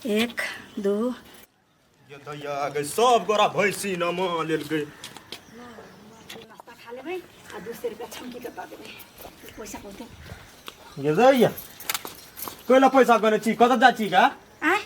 एक दू। ये दैया गई सब गोरा भैंसी नमा लेल गई। नाश्ता खा लेबै आ 200 रुपया छमकी के दऽ देबै, पैसा पहुँचतै। ये दैया कोइला पैसा गने छी, कतऽ जाइ छी गा? आँय?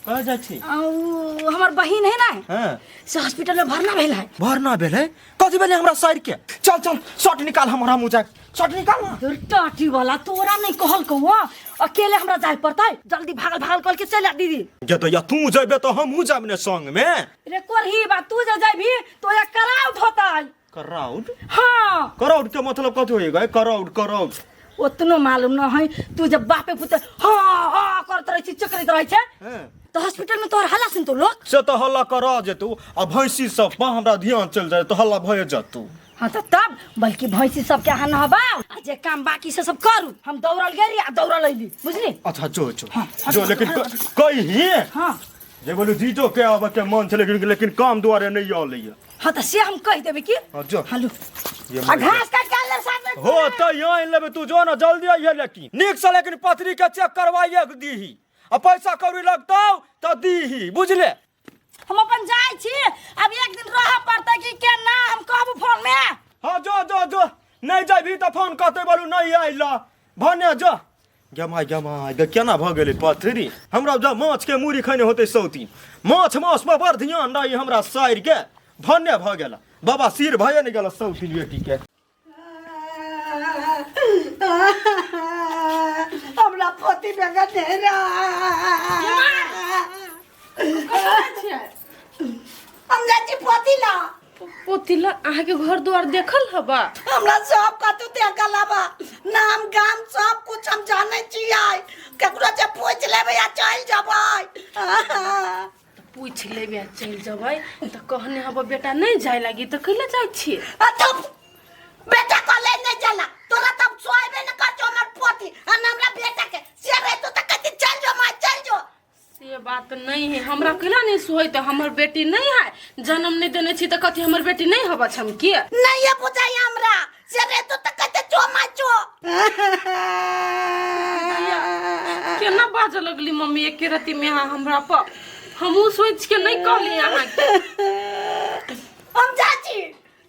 कतऽ जाइ छी? आ, उ हमर बहिन है ना, हाँ, से हॉस्पिटल में भरना भेल है। भरना भेल है? कथी भेलै हमरा सर के? चल चल, शर्ट निकाल, हमरा मुँह जाए, शर्ट निकाल ना। धुर टाटी वाला, तोरा नहीं कहल कौआ, अकेले हमरा जाए पड़तै। जल्दी भागल भागल कल के चल आ दीदी। जे दैया तू जेबे तो हमहूँ जाब ने संग में। रे कोरही बा, तू जे जाबी तो या कराउट होतै। कराउट? हाँ। कराउट के मतलब कथी होई गए? कराउट कराउट ओतनो मालूम न है। तू जब बापे पुते हाँ हाँ करत रहै छी, चकरैत रहै छै, हाँ। तो हॉस्पिटल में तोहर हल्ला सुनतो लोग। से तो हल्ला करा जेतू आ भैंसी सब पर हमरा ध्यान चल जाए तो हल्ला भए जेतू। हाँ तो तब बल्कि भैंसी सबके अहाँ नहबाओ आ जे काम बाकी से सब करू। हम दौड़ल गेली आ दौड़ल अइली, बुझली? अच्छा जो जो। हाँ, जो, लेकिन कही हाँ। जे बोलू जीजो के आबे के मन छै, लेकिन लेकिन काम दुआरे नहीं आले। हाँ तो से हम कह देबे की। हाँ, जो। हालू ये आ मर गया। घास काट के आनले साथ में। हो तो यहाँ आनि लेबे, तू जो ना जल्दी आइहे, लेकिन नीक से, लेकिन पथरी के चेक करवाइए दीही आ पैसा कौड़ी लगतौ तो दीही, बुझले? हम अपन जाइ छी, अब एक दिन रह पड़तै कि के ना हम कहबू फोन में। हाँ जो जो जो, नहीं जाबी तो फोन कहते बोलू नहीं आइला भने जो। गमाय गमाय गे, केना भऽ गेलै पथरी? हमरा जब माछ के मूड़ी खैने होतै सौती, माछ मास पर बड़ ध्यान रही हमरा साइर के, भन्ने भऽ गेल बाबा, सिर भए नहि गेल सौती बेटी के। हमरा पति बेगर नहीं रहा। हम जाइ छी पति ला। पोती ला? अहाँके घर द्वार देखल हबा? हमरा सब कतौ देखल हबा, नाम गाम सब कुछ हम जानै छियै। केकरो जे पूछ लेबै आ चलि जेबै। पूछि लेबै आ चलि जेबै तऽ कहने हब बेटा नहि जाय लागी, तऽ कैला जाइ छियै? आ तब बेटा कॉलेज नहीं जाला तोरा, तब सोएबे न कर हमर पोती आ न हमरा बेटा के से रहितो तऽ कहती चल जो माँ चल जो। से बात नहीं है, हमरा कैला नहीं सोहेतै? हमर बेटी नहीं है? जन्म नहीं देने छी तऽ कथी हमर बेटी नहीं हबा छम के? नहीं है बुझाई हमरा से रहितो तऽ कहते जो माँ जो। केना बाजऽ लगली मम्मी एके रति में अहाँ हमरा पर? हमहूँ सोचि के नहीं कहली अहाँके। हम जाइ छी,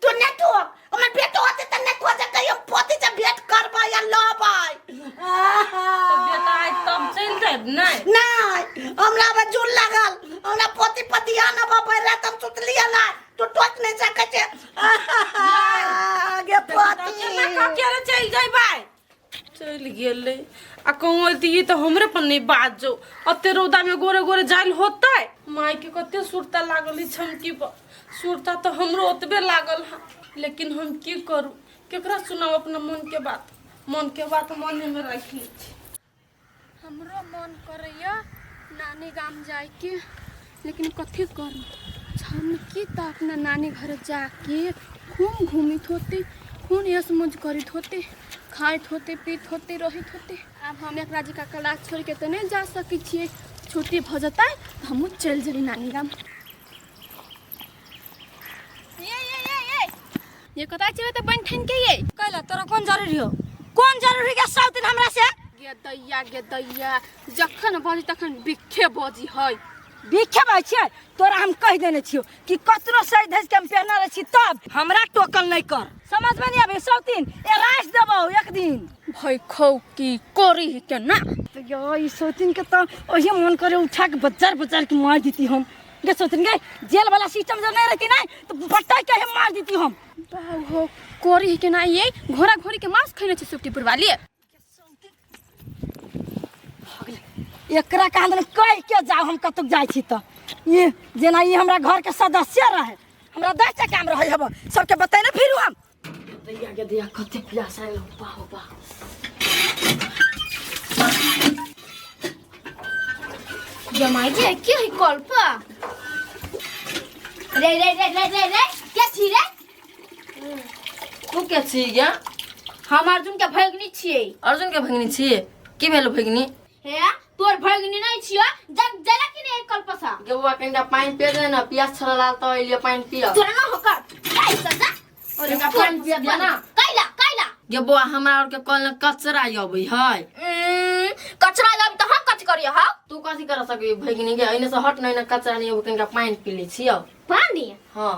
तू नहीं ठोक। हमर बेटो होते तऽ नहीं खोजे कहियो हम पोती से भेंट करबै या लबै। तऽ बेटा आइ तब चलि जायब नहि? नहीं, हमरा में जुल लागल, हमरा पोती पतिया न बाबा रात हम सुतलिए ना, तू टोक नहीं सकै छे गे पोती। केना कऽ के चलि जेबै? चलि गेलै आ कहूँ अतियै तऽ हमरे पर नहि बाजो। एते रौदामे गोरे गोरे जाइल होतै? मायके कते सुरता लागल है छमकी पर, सुरता तऽ हमरो ओतबे लागल है, लेकिन हम की करू? केकरा सुनाउ अपना मनके बात? मनके बात मनेमे राखि लै छी। हमरो मन करैया नानी गाम जाइके, लेकिन कथी करू? छमकी तऽ अपना नानी घर जाके खूब घूमित होते, खूब ऐश मौज करैत होते, खाइत होते, पीत होते, रहैत होते। आब हम एकरा जकाँ क्लास छोड़िके तऽ नहि जा सकै छियै। छुट्टी भऽ जेतै तऽ हमहूँ चलि जेबै नानी गाम। ये ये ये ये ये कतऽ जेबै तऽ बनि ठानि के ये? कैला तोरा कोन जरूरी हो? कोन जरूरी के सब दिन हमरा से? गे दैया गे दैया, जखन बजी तखन बिखे बजी है। बिखे बाजै छियै? तोरा हम कहि देने छियौ कि कतनो सज धज के हम पहनने रहै छी तब हमरा टोकल नहीं कर, समझ में नहीं आबे? सब दिन ए रास देबौ एक दिन। भई खौ की करी के ना। तो यो ई सौतीन के तो ओही मन करे उठा के बजार बजार के मार देती हम। गे सौतीन गे, जेल वाला सिस्टम जब नहीं रहती ना तो पट्टा के हम मार देती हम। बाऊ हो, करी के ना। ये घोड़ा घोड़ी के मांस खैने छै सुखटीपुर वाली। एकरा कहाँ दन कह के जाओ हम कतौ जाइ छी तऽ ये जेना ई हमरा घर के सदस्य रहे, हमरा 10 काम रहे हब सबके बतेने फिरू हम। दैया गे दैया, कते प्यास आयल, बा हो बा। जमाई जे के है कॉल पर? रे रे रे रे रे रे, के छी रे? तू के छी गे? हम अर्जुन के भगनी छियै। अर्जुन के भगनी छी? की भेल भगनी? हे, तोर भगनी नहीं छियो, जग जला कि नहीं कल पसा? गे बौआ, कनिटा पानि पिया दे ना, पियास छल लाल तऽ एलियै पानि पिय। तोरा ना होकर जाई से जा। कनिटा पानि पिया दिया ना। कैला कैला? गे बौआ, हमरा और के कल में कचरा अबै है। कचरा जब तऽ हम कथी करियो हाउ तू कथी कर सकबी भगिनी के एने से हट नहीं ना कचरा नहीं कनिका पानि पी लै छियौ। पानी? हाँ।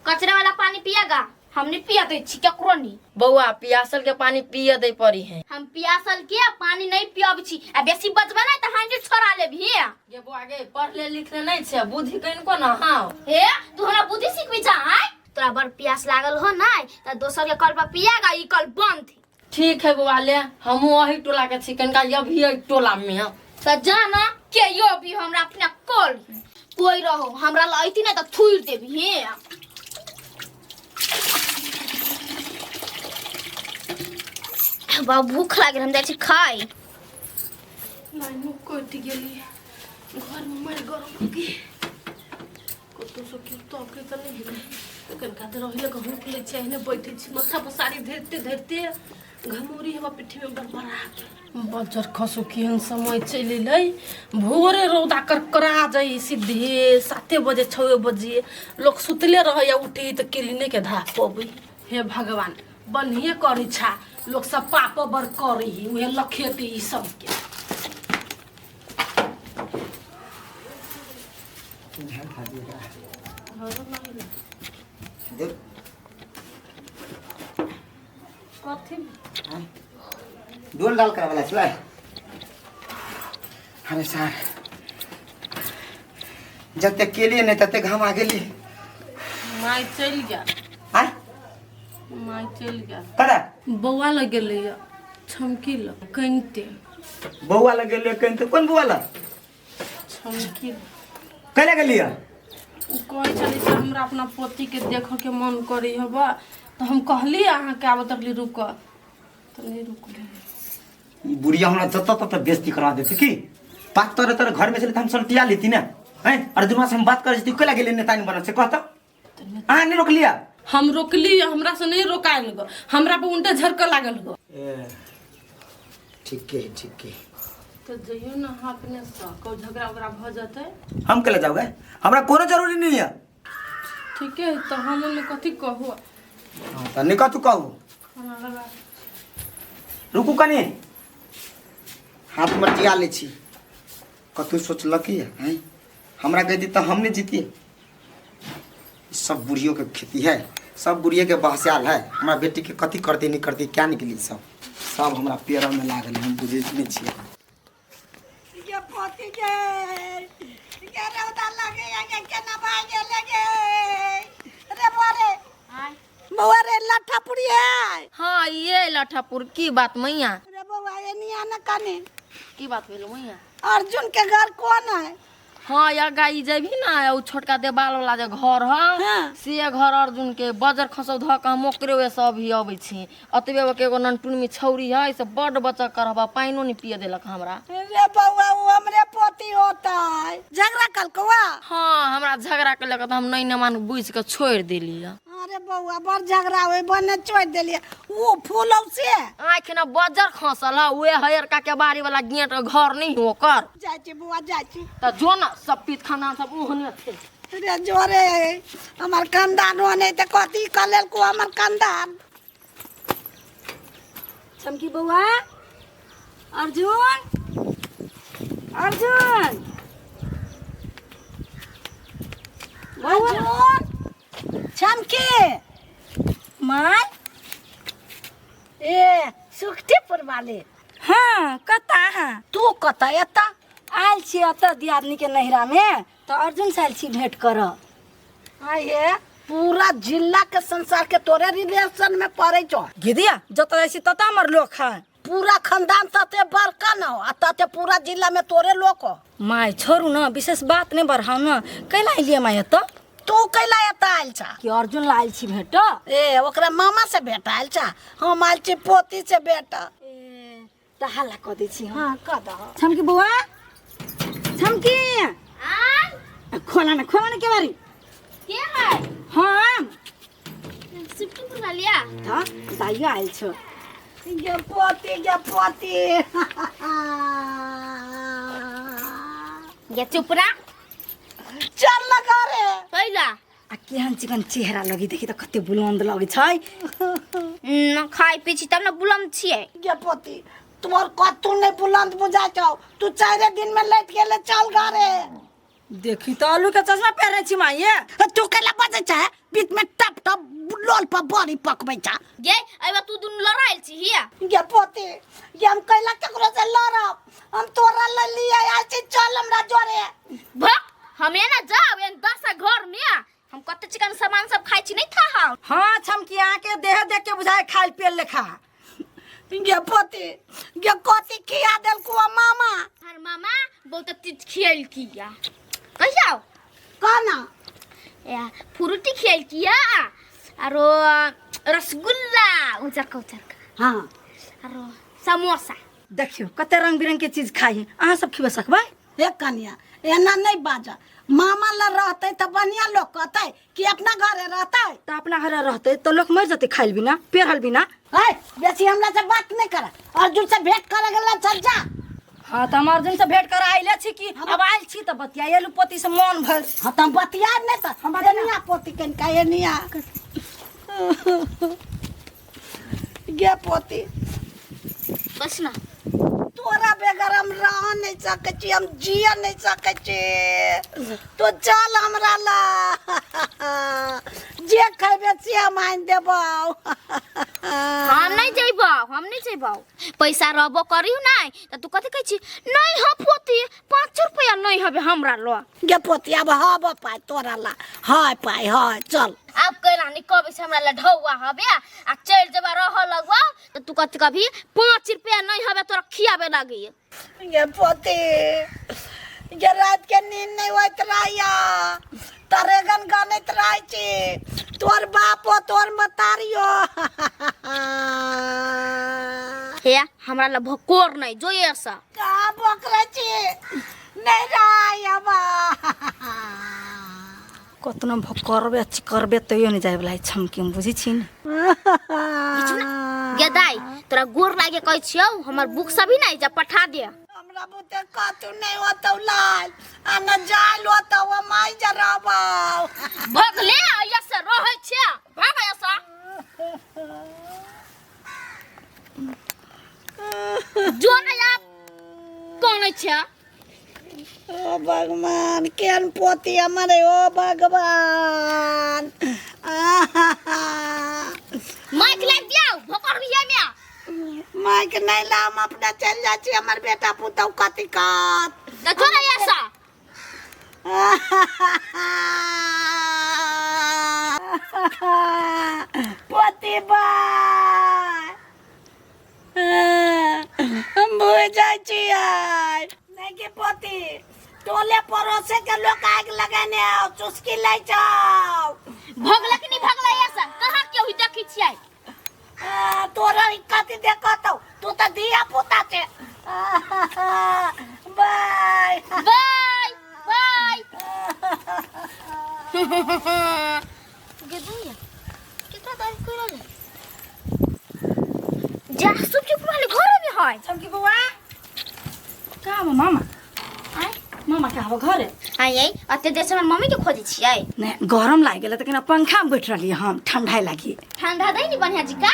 कचरा वाला पानी पिएगा? हम नहीं पिया दै छी केकरो नहीं। बौआ पियासल के पानी पिय दै पड़ी है। हम पियासल के पानी नहीं पियब छी आ बेसी बचबे नहीं त हांडी छोड़ा लेबही। गे बौआ गे पढ़ले लिखले नहीं छै बुद्धि कनिको न। हाँ हे तू हमरा बुद्धि सिखबी जा आय? तोरा बड़ प्यास लागल हो नहीं त दोसर के कल पर पिएगा ई कल बंद। ठीक है बौआ ले हमहूँ अही टोला के छी कनिका अभी एहि टोला में। त जाना के यो भी हमरा अपना कल कोई रहो हमरा ल अइती नहीं त थुइर देबी। हे बाबू भूख लागल हम जाइ छी खाइ। लाइनो कटि गेली घर में मारि गरम लगी कतौ से केओ तकै तऽ नहि हेतै तऽ कनिका देर ओहि लग हुक लै छियै एहने बैठै छी माथा पर साड़ी धरिते धरिते घमौरी हवा पिट्ठी में बड़बड़ा के बज्जर खसू केहन समय चलि एलै भोरे रौदा करकरा जाइ सीधे 7 बजे 6 बजे लोक सुतले रहै आ उठे तऽ किरिने के धाप पबै। हे भगवान बढ़िए करै छा लोक सब पाप बड़ करै ही उहे लखेते ई सबके। कथी डोल डाल कर वाला छलै। अरे सर जते केलिए नहीं तते घाम आ गेली। माय चलि गेल। आय माय चलि गेल। कदा बौआ लग गेलैया छमकी लग कनिते। बौआ लग गेलै कनिते? कोन बौआ लग? छमकी। कैला गेलियै? ओ कहै छलै से हमरा अपना पोती के देखऽ के मन करै हबा तऽ हम कहली अहाँके आबऽ तकली रुकऽ तऽ नहि रुकलै। ई बुढ़िया हमरा जतऽ ततऽ बेइज्जती करा देती की बात तोरे तोरे घर में छलै तऽ हम सलटिया लेती ना हैं। अरे दुनिया से हम बात करै छी तू कैला गेलै नेतानी बनल से कहता अहाँ नहीं रोकलिया? हम रोकली हमरा से नहीं रोकायल गो हमरा पर उल्टे झरकऽ लागल गो। ए ठीक है ठीक है तो जइयो ना अहाँ अपने से कहू झगड़ा उगड़ा भऽ जेतै। हम कैला जाओगे? हमरा कोनो जरूरी नहीं है। ठीक है तऽ हम ओहिमे कथी कहू? हाँ तऽ नहीं कथू कहू। खाना लगा रुकू कनी हाथ में टिया ले छी। कतू सोचलक ही हैं हमरा कह दी तऽ हम नहीं जीतिए। सब बुढ़ियों के खेती है सब बुढ़िए के बहस्याल है। हमरा बेटी के कथी करती नहीं करती क्या निकली सब सब हमरा पेड़ में लागल हम बुझे नहीं छियै। ये पोती के ये रौदा लगे ये केना भाग गेले गे रे बौआ रे बौआ रे लट्ठापुरी है। हाँ ये लट्ठापुर की बात मैया? रे बौआ ये निया न कने की बात भेल मैया? अर्जुन के घर कौन है? हाँ या गाई जेबही ना उ छोटका देवाल वाला जे घर है हाँ। से घर अर्जुन के बजर खसौ धऽ के हम ओकरे वे सब ही अबै छी। अतबे के एगो ननटुन में छौरी है से बड बचक करबा पानिओ नहीं पिए देलक हमरा। रे बौआ वो हमरे पोती होता है झगड़ा कलकवा। हाँ हमरा झगड़ा के लके तऽ हम नहीं मान बुझ के छोड़ देली। अरे बौआ बड़ झगड़ा होय बने छोड़ देलिए वो फूलौ से आँख न बजर खसल है उहे हयरका के बाड़ी वाला गेट घर नहीं ओकर। जाइ छी बौआ जाइ छी। तऽ जो न सब पीत खानदान सब ओहने छै। रे जोरे हमर खानदान ओने तऽ कथी कऽ लेलको हमर खानदान। चमकी बौआ अर्जुन अर्जुन अर्जुन चमकी माय ए सुखटीपुर वाले। हाँ कता? हाँ तू कता एता? आयल छी एतऽ दियादनी के नैहरा में तऽ अर्जुन से आयल छी भेंट करऽ। आये पूरा जिला के संसार के तोरे रिलेशन में पड़े छौ। गिदिया जतऽ जाइ छी ततऽ हमर लोक है। पूरा खानदान तते बड़का न हो आ तते पूरा जिला में तोरे लोक हो। माय छोड़ू न विशेष बात नहीं बढ़ाउ न कैला एलियै माय एतऽ? तू कैला एतऽ आयल छा? कि अर्जुन ला आयल छी भेंट। ए ओकरा मामा से भेंट आयल छा हम आयल छी पोती से भेंट। ए तऽ हल्ला कऽ दै छी हम। हाँ कऽ दह। छमकी बौआ छमकी खोला न खोला न केवारी। के है? हाँ सुखटीपुर वालिया। तऽ दाइयो आयल छौ। गे पोती गे पोती। गे चुप रह। चल लगा रे। कैला? आ केहन चिकन चेहरा लगी देखी तऽ कते बुलंद लगै छै। न खाइ पी छी तब न बुलंद छियै। गे पोती तोर कतू नहीं बुलंद बुझा छौ, तू 4 दिन में लैट गेले, चल घरे। देखी तो आलू के चश्मा पहने छी माइये। तू केला बजै छै, बीच में टप टप लोल पर बड़ी पकबै छ। गे अइबा तू दुनू लड़ाइल छी हिया। गे पोती, गे हम कैला केकरो से लड़ब, हम तोरा ले लिये आयल छी, चल हमरा जोरे। भक हमे ना जाब एन 10 घर में हम कते चिकन सामान सब खाइ छी नहीं था हम। हाँ छमकी आके देह देख के बुझाए खाइल पियल लेखा। गे पोती, गे कथी खिया देलकू मामा? हर मामा बहुत तीज खियल किया। कहिया कहना या फ्रूटी खियल किया आरो रसगुल्ला उजरका उजरका। हाँ आरो समोसा। देखियो कते रंग बिरंग के चीज खाई, अहाँ सब खिबे सकबै? हे कनिया एना नहीं बाजा, मामा ल रहते त बढ़िया लोग कहते कि अपना घरे रहते। त अपना घरे रहते तो लोग मर जते खाइल बिना पेरल बिना। है बेसी हमरा से बात नहीं कर, अर्जुन से भेंट करे गेला चल जा। हाँ त हम अर्जुन से भेंट कर आइले छी कि अब आइल छी त बतियाएलु पोती से मन भर। हाँ त हम बतिया नहीं त हम एनिया पोती कनिका एनिया गे पोती। बस ना तोरा बेगर हम रह नहीं सकै छी, हम जिया नहीं सकै छी, तो चल हमरा ला जे खैबे से हम आनि देबौ। हम नहीं जइबौ, हम नहीं जइबौ, पैसा रहबो करियो नहीं त तू कथि कहै छी नहीं ह पोती 5 रुपया नहीं हबे हमरा ल। गे पोती अब हब पाइ तोरा ला, हय पाइ हय चल। अब कैला नहीं कबे से हमरा ला ढौआ हबे आ चल जबा रह लगवा त तू कथि कभी 5 रुपया नहीं हबे तोरा खियाबे लागी। गे पोती गे रात के नींद नहीं होइत रहैया, तरेगन गनैत रहै छी, तोर बापो तोर मतारियो। हे हमरा ला भकोर नहीं जो ऐसा का बकरै छी नहीं रहैया बा। कतनो भकरबे चिकरबे तैयो नहीं जाए वाला छमकी हम बुझै छी ने। गे दाई तोरा गोर लागे कहै छियौ हमर बुक सब ही नहीं जा पठा दे। हमरा बुते कतू नहीं होतौ लाल आ न जाल होतौ हम आई जा रहबौ। भगले आया से रहै छै भाग आया से। जो न आप कोन छै? ओ भगवान केहन पोती हमर, ओ भगवान। माइक लाग दिया भोकर भी है में। माइक नहीं ला, हम अपना चल जा छी, हमर बेटा पुतौ कथी कत। त जो न ऐसा। पोती बाय हम भूल जाइ छी आइ। नहीं के पोती टोले पड़ोसे के लोग आग लगाने आओ चुस्की लै जाओ। भगला कि नहीं भगला ऐसा कहाँ के हुई देखी छियै? तोरा ई कथी देखतौ, तू त धिया पुता छे। बाय बाय बाय। गे दुनिया कितना दाई कइला ले जा सब चुप रहले घरे में है। छमकी बौआ कहाँ बा मामा? आय मामा कहाँ बा घरे? आय आय अते देर से हमर मम्मी के खोजै छियै। नहीं गरम लागि गेलै त केना पंखा में बैठ रहली हम, ठंडा लागि। ठंडा दै नि बढ़िया जी का?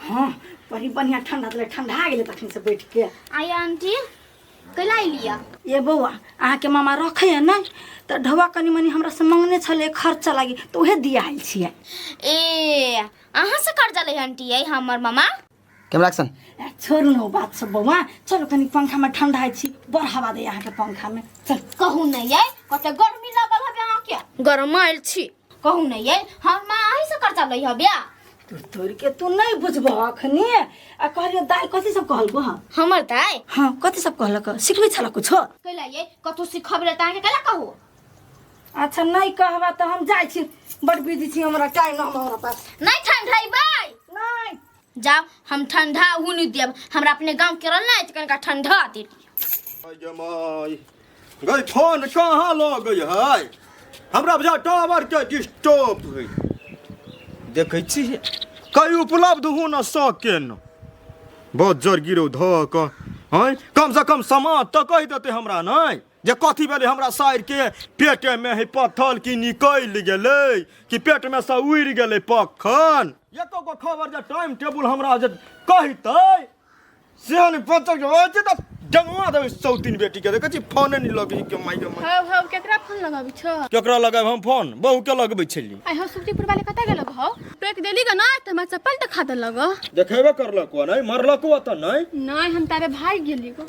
हाँ बड़ी बढ़िया ठंडा देलै, ठंडा गेलै तखन से बैठ के। आय आंटी कैला अइलियै? ये बौआ अहाँ के मामा रखैया नहीं त ढौआ कनी मनी हमरा से मंगने छलै खर्चा लागि त उहे दिया आयल छियै। ए अहाँ से कर्जा लै आंटी आई हमर मामा? Camera action. छोड़ू न बात सब बौआ, चलो कनी पंखा में ठंडा छी, बड़ हवा दे अहाँ के पंखा में। चल कहू नहीं आई कते गर्मी लगल हबे अहाँ के, गरम आयल छी। कहू नहीं आई हम माँ अहीं से कर्जा लै हबे। तू तोर के तू नहीं बुझबह अखनी। आ कहलियो दाई कथी सब कहलको हँ? हमर दाई? हाँ कथी सब कहलक, सिखबै छल कुछो? कैला ये कतौ सिखबै त अहाँ के कैला कहू? अच्छा नहीं कहबा त हम जाइ छी, बड़ बिजी छी, हमरा टाइम न हमरा पास। नहीं ठंडैबै? नहीं जाओ हम ठंडा हूँ नहीं देब, हमरा अपने गांव के रहल नहीं त कनिका ठंडा दे। गई फोन कहाँ लगै है? हमरा बुझा टावर के डिस्टर्ब है। देखै छी कहीं उपलब्ध हो न सके न, बहुत जोर गिरो धऽ कऽ हैं, कम से कम समाज तऽ कहि देतै हमरा नहीं जे कथी भेलै हमरा साइर के पेटे में है पत्थर की निकलि गेलै कि पेट में से उड़ि गेलै पखन। एको गो खबर जे टाइम टेबुल हमरा जे कहितै से नहि पचल के होय छै तऽ डंगवा देबै सौतीन बेटी के देखै छी फोने नहि लगै के माय के माय। हौ हौ, केकरा फोन लगाबी छो? केकरा लगाब हम फोन? बहू के लगबै छली। आइ हौ, सुखजीपुर वाले कतऽ गेलक हौ? टोकि देली ग ना तऽ हमरा चप्पल देखा देलक ग। देखेबे करलक नहि, मरलक तऽ नहि। नहीं, हम ताबे भागि गेली ग।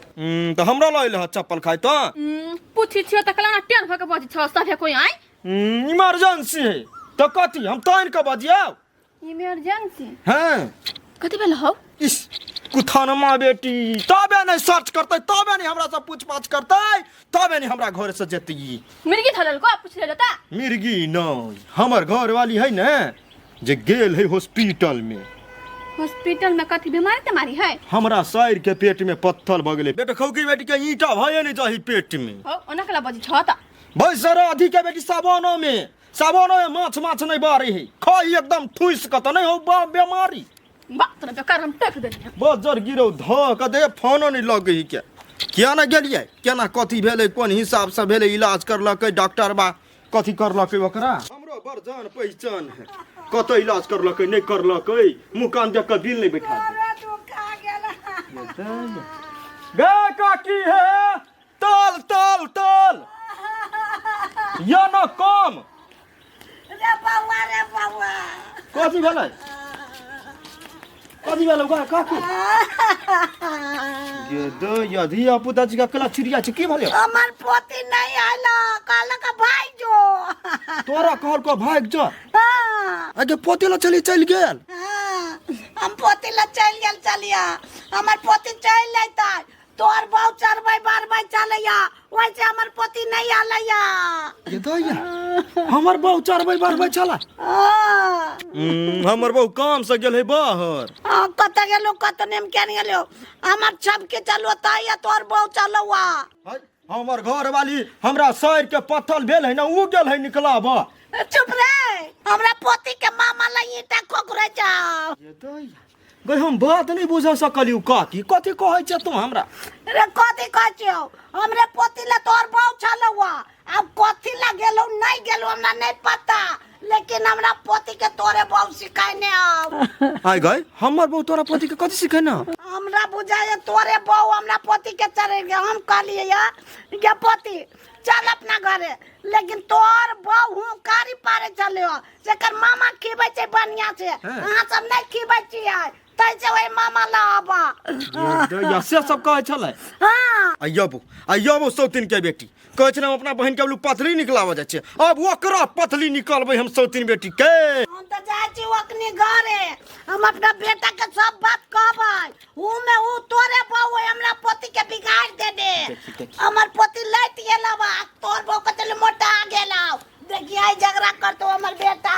तऽ हमरा लऽ अयलै हँ चप्पल खाइ तऽ। पूछी छियो तऽ कला टेढ़ भऽ के बजै छौ सभे कोई आइ। इमरजेंसी है तऽ कथी हम तानि कऽ बजियौ? इमरजेंसी? हाँ। कथी भेल हौ? इस कुथानमा बेटी तबे नहि सर्च करतै, तबे नहि हमरा से पूछ पाछ करतै, तबे नहि हमरा घर से जेतै। मिर्गी धरल को पूछ ले ता। मिर्गी नहि, हमर घर वाली है ने जे गेल है हॉस्पिटल में। हॉस्पिटल में कथी बीमारी तमारी है? हमरा सर के पेट में पत्थर भऽ गेलै बेटा। खौकी बेटी के ईंटा भए नहि जाही पेट में। हौ, ओना कला बजै छौ त? भाई सर अधि के बेटी सावनो में, सावनो में माछ माछ नहीं बारी है, खाई एकदम ठूस के तऽ नहीं हो बा बेमारी। बा तोरा बेकार हम टोकि देलियै। बजर गिरौ धऽ के दे फोनो नहीं लगै है के किया ना गेलियै, केना कथी भेलै, कोन हिसाब से भेलै, इलाज करलकै डॉक्टर बा कथी करलकै ओकरा? हमरो बड़ जान पहचान है, कतऽ इलाज करलकै नहीं करलकै, मुँह कान देख के बिल नहीं बैठा दे। गे काकी है तल तल तल या ना कम। रे बौआ, रे बौआ। कथी भेलै? कथी भेलै गा काकी? ये दो या धिया पुता जी का कला चिड़िया छै, की भेलै? हमर पोती नहीं आयल, कहलक भाग जो। तोरा कहलको भाग जो? हाँ। आगे पोती ला चली चलि गेल। हाँ, हम पोती ला चलि गेल चलिया, हमर पोती चलि अयतै। तोहर बहु चरबै बारबै चलैया, ओइसे हमर पोती नहीं आलैया। ये दैया, हमर बहु चरबै बारबै चला? हाँ। हमर बहु काम से गेल है बाहर। हाँ, कतऽ गेलो, कतऽ नेम केन गेलो, हमर सबके चलो तैया तोहर बहु चलौआ। है, हमर घर वाली हमरा सर के पत्थर भेल है ना, उ गेल है निकलाब। चुप रे, हमरा पोती के मामा ला ईंटा खोकरे जाओ। ये दैया गई, हम बात नहीं बुझ सकलियौ काकी, कथी कहै छै तू हमरा? रे कथी कहै छियौ? हमरे पोती ला तोहर बहु छलौआ, आब कथी ला गेलौ नहीं गेलौ हमरा नहीं पता, लेकिन हमरा पोती के तोरे बहु सिखाइने आब। आइ गई, हमर बहु तोरा पोती के कथी सिखेना? हमरा बुझाय तोरे बहु हमरा पोती के चढ़ गेल। हम कहलियै या गे पोती चल अपना घरे, लेकिन तोहर बहु कारी पारे चलियो, जेकर मामा खिबै छै बढ़िया से, अहाँ सब नहीं खिबै छियै, तै से ओहि मामा ला आबा। या से सब कहै छलै? हाँ। अयबो अयबो सौतीन के बेटी कहै छलै हम अपना बहिन के बोलू पथली निकलाबऽ जाइ छियै, अब ओकरा पथली निकलबै हम सौतीन बेटी के। हम तऽ जाइ छी ओकनी घरे, हम अपना बेटा के सब बात कहबै, ऊ में ऊ तोरे बहु है, हमरा पोती के बिगाड़ देने, हमर पोती लैट गेल बा, तोर बहु के चल मोटा गेल। देखिए आई झगड़ा करतो हमर बेटा।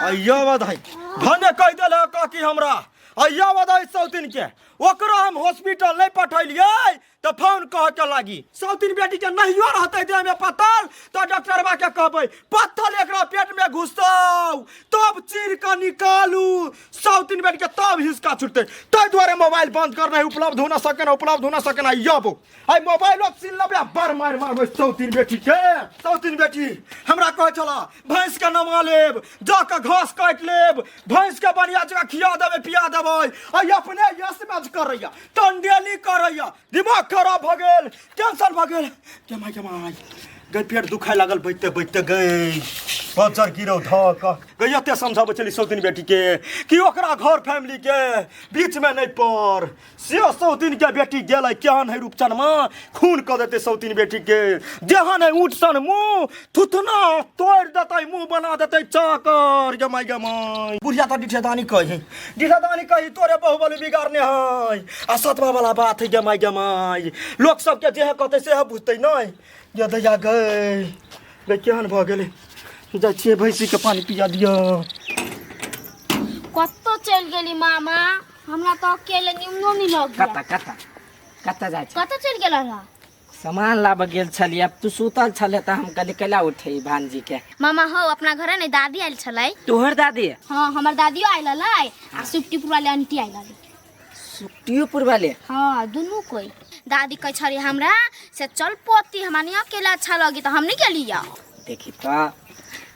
अय्या बधाई भने कहि देल काकी हमरा, अय्या बधाई सौतीन के, ओकरा हम हॉस्पिटल नहीं पठेलियै तऽ फोन कह के लागी। सौतीन बेटी के नहियो रहतै देह में पत्थर तऽ डॉक्टरबा के कहबै पत्थर एकरा पेट में घुसौ तब चीर के निकालू सौतीन बेटी के, तब हिसका छुटतै। ताहि दुआरे मोबाइल बंद करना है, उपलब्ध हो ना सके ना, उपलब्ध हो ना सके ना। यबो आई मोबाइलो छीन लेबै आ बड़ मारि मारबै सौतीन बेटी के। सौतीन बेटी हमरा कहै छला भैंस के नमा लेब, जा के घास काटि लेब, भैंस के बढ़िया जगह खिया देबै पिया देबै, आ अपने यस मैच करैया टंडेली करैया, दिमाग खराब भऽ गेल, टेंशन भऽ गेल। के माय के माय गई, पेट दुखाय लागल बैठते बैठते गई, बजर गिरौ धऽ कऽ गई। एते समझाबै छली सौतीन बेटी के कि ओकरा घर फैमिली के बीच में नहीं पड़, से सौतीन के बेटी गेलै केहन है रूपचनमा, खून कऽ देतै सौतीन बेटी के, जेहन है ऊँट सन मुँह थुथना तोड़ि देतै, मुँह बना देतै चाकर। गमाइ गमाइ बुढ़िया तऽ डिठेदानी कही, डिठेदानी कही तोरे बहु बलि बिगाड़ने है, आ सतवा वाला बात है। गमाइ गमाइ लोक सबके जे कहतै से बुझतै नहि। ये दैया गई गई केहन भऽ गेलै, जाइ छियै भैंसीके पानि पिया दिअ। कतऽ चलि गेली मामा? हमरा तऽ अकेले निम्नो नहीं लग गया। कतऽ कतऽ कतऽ जाइ छै? कतऽ चलि गेल रहा? सामान लाबऽ गेल छलियै, अब तू सुतल छले तऽ हम कहली कैला उठे भानजी के। मामा हो, अपना घरे नहीं दादी आयल छलै। तोहर दादी? हाँ, हमर दादियो आयल हलै आ सुप्टीपुर वाले आंटी आयल हलै। सुप्टीपुर वाले? हाँ, दुनू कोई। दादी कहै छली हमरा से चल पोती, हमरा नहीं अकेला अच्छा लगी, तऽ हम नहीं गेलियै। देखी तऽ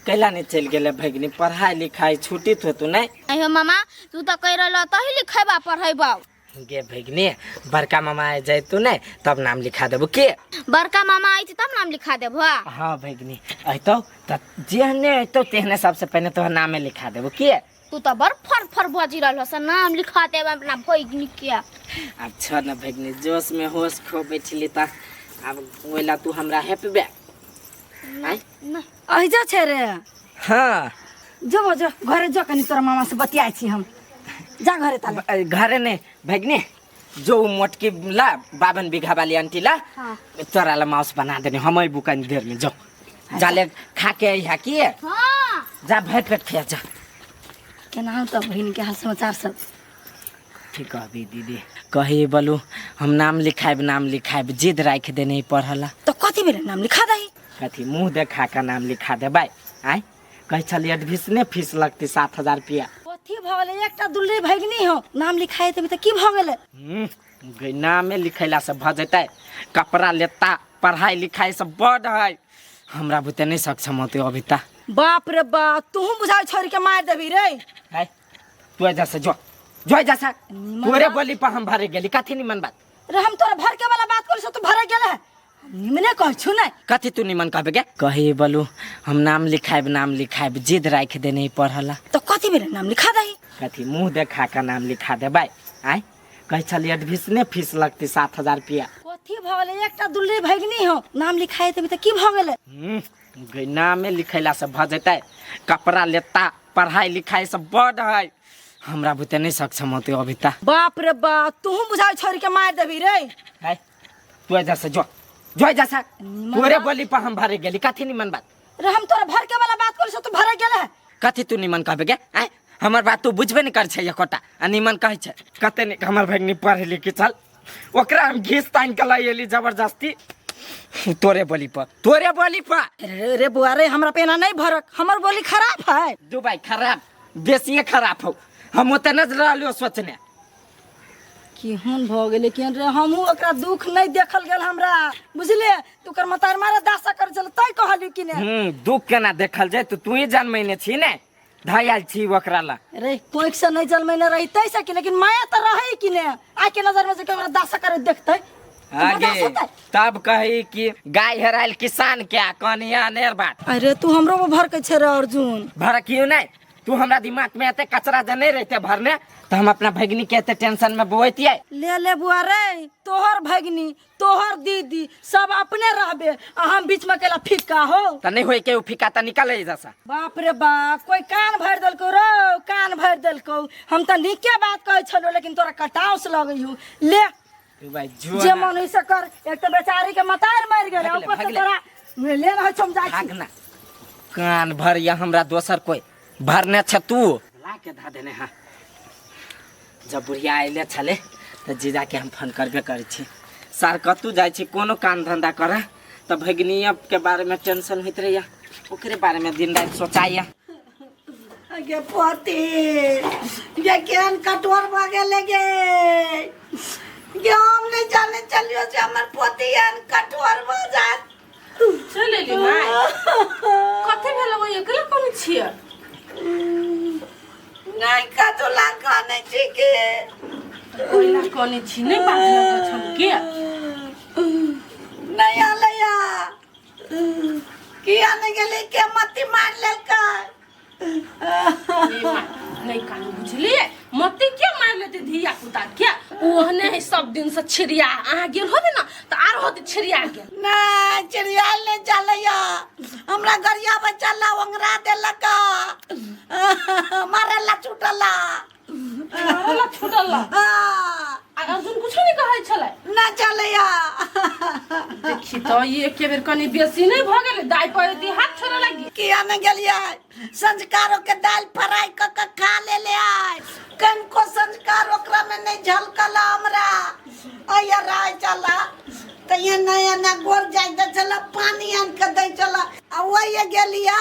कैला नहीं चलि गेलै भगिनी, पढ़ाई लिखाई छुटित होतु नहीं? अयो मामा, तू तऽ कहि रहल तही लिखेबा पढ़ेबा। गे भगिनी बड़का मामा आ जैतु ने तब नाम लिखा देबो के। बड़का मामा आइ तब नाम लिखा देबो। हाँ भगिनी अयतौ त जेहने अयतौ तेहने सबसे पहले तोहर नामे लिखा देबो के। तू तो बड़ फर फर बजी रहल हस, नाम लिखा देब अपना भगिनी के। अब छ न भगिनी जोश में होश खो बैठली त अब ओइला तू हमरा हेपबे। नहीं अहिजा छै रे। हाँ जो जो घरे जो कनी तोरा मामा से बतियाइ छी हम, जा घरे ताले। घरे ने भगिनी जो उ मोटकी ला 52 बीघा वाली आंटी ला। हाँ। तोरा ला माउस बना देने हम अइबू कनी देर में, जो जाले खा के अइहा की। हाँ जा भर पेट खिया जा। केना त बहिन के हाल समाचार सब ठीक कहबी दीदी? कही बोलू हम नाम लिखाइब नाम लिखाइब जिद राखि देने पढ़ला। तो कथी भेलै नाम लिखा दही? कथी मुँह देखा के नाम लिखा देबै? आय कहै छलियै एडमिशने फीस लगतै 7000 रुपया। कथी भऽ गेलै? एकटा दुल्ली भगिनी हो, नाम लिखाइ देबै तऽ की भऽ गेलै? गै नामे लिखैला से भऽ जेतै, कपड़ा लेता पढ़ाई लिखाई सब बड है, हमरा बुते नहीं सक्षम होते अभी ता। बाप रे बाप, तू बुझाइ छोड़ के मार देबी रे। है तू एजा से जो जो एजा से, तोरे बोली पर हम भरे गेली कथी निमन बात रे? हम तोरा भरके वाला बात करै छौ तू भरे गेले है, निमने कहै छु नै। कथी तू निमन कहबे गे? कही बोलू हम नाम लिखाइब नाम लिखाइब जिद राखि देने पढ़ला। तो कथी भेलै नाम लिखा दही? कथी मुँह देखा के नाम लिखा देबै? आय कहै छलियै एडमिशने फीस लगतै 7000 रुपया। कथी भऽ गेलै? एकटा दुल्ली भगिनी हो, नाम लिखाइ देबै तऽ की भऽ गेलै? गै नामे लिखैला से भऽ जेतै, कपड़ा लेता पढ़ाई लिखाई सब बड है, हमरा बुते नहीं सक्षम होते अभी ता। बाप रे बाप, तू बुझाइ छोड़ के मार देबी रे। है तू एजा से जो जो एजा से, तोरे बोली पर हम भरे गेली कथी निमन बात रे? हम तोरा भरके वाला बात करै छौ तू भरे गेले है। कथी तू निमन कहबे गे? आय हमर बात तू बुझबे नहीं कर छै एकोटा आ निमन कहै छै। कते नीक हमर भगिनी पढ़े लिखी छल, ओकरा हम घीच तानि के लऽ एली जबरदस्ती तोरे बोली पर, तोरे बोली पर। रे रे बुआ रे, हमरा पे एना नहीं भरक, हमर बोली खराब है। दुबई खराब बेसिए खराब हो, हम ओते न रहलियो सोचने केहन भऽ गेलै केहन रे। हमहूँ ओकरा दुख नहीं देखल गेल हमरा, बुझलिए? तू ओकर मतार मारे दासा कर छल तै कहलियो कि ने। दुख केना देखल जाय? तू ही जनमैने छी ने, धयाल छी ओकरा ला। रे कोइक से नहीं जनमैने रही तै सकी, लेकिन माया तऽ रहै कि ने। आइ के नजर में जे ओकरा दासा करे देखतै आगे तब कही कि गाय हेरायल किसान के कनिया नेर बात। अरे तू हमरो पर भड़कै छै रे अर्जुन। भड़कियो नहीं, तू हमरा दिमाग में एते कचरा जे नहीं रहते भरने तो हम अपना भगिनी के एते टेंशन में बोएतियै। ले ले बुआ रे, तोहर भगिनी तोहर दीदी सब अपने रहबे आ हम बीच में केला फिक्का हो त नहीं होई के उ फिक्का त निकले जैसा। बाप रे बाप, कोई कान भर देलको रो, कान भर देलको। हम त नीके बात कहै छलो लेकिन तोरा कटाउस लगै हु। ले तू भाई जो जे मन होई से कर, एक त बेचारी के मतार मर गेल भागले, ऊपर से भागले। तोरा ले रहै छम जाइ छी। भागना कान भर या हमरा दोसर कोई भरने छ तू ला के धा देने। हाँ जब बुढ़िया अयले छले त जीजा के हम फोन करबे करै छी। सार कतू जाइ छी कोनो काम धंधा करे त भगिनिया के बारे में टेंशन होइत रहैया, ओकरे बारे में दिन राति सोचाइया। गे पोती गे केहन कठोर भऽ गेलै गे, गे हम नहि जाने चलियो से हमर पोती एहन कठोर भऽ जायत। चल एली माय, कथी भेल ओइ अकेला कोन छियै? नहि कतौ ला कानै छी के ओइला कोने छी नहि बात लगै छम के नहि आलैया किया नहि गेलै के मत्ती मारि लेलकै? नहीं कानू बुझलिए मत्ती के मार लेते धिया पुता के, ओहने है सब दिन से छिड़िया अहाँ गेल होबे ना त आर होते छिड़िया गेल। नहीं चिड़िया नहीं चलैया, हमरा गरिया बच्चा ला ओंगरा देलक, मारला छुटला मारला छुटला। हाँ। आ अर्जुन कुछो नहीं कहै छलै? ना चलैया। देखी त ई एके बेर कनी बेसी नहीं भ गेलै, दाइ पर दी हाथ छोड़े लागी। किया नहीं गेलियै? संस्कारों के दाल फ्राई क के खा लेले आय, कनको संस्कार ओकरा में नहीं झलकल हमरा। अया राय चला त ये नया ना गोर जाय द चला, पानी आन के दै चला। आ ओये गेलिया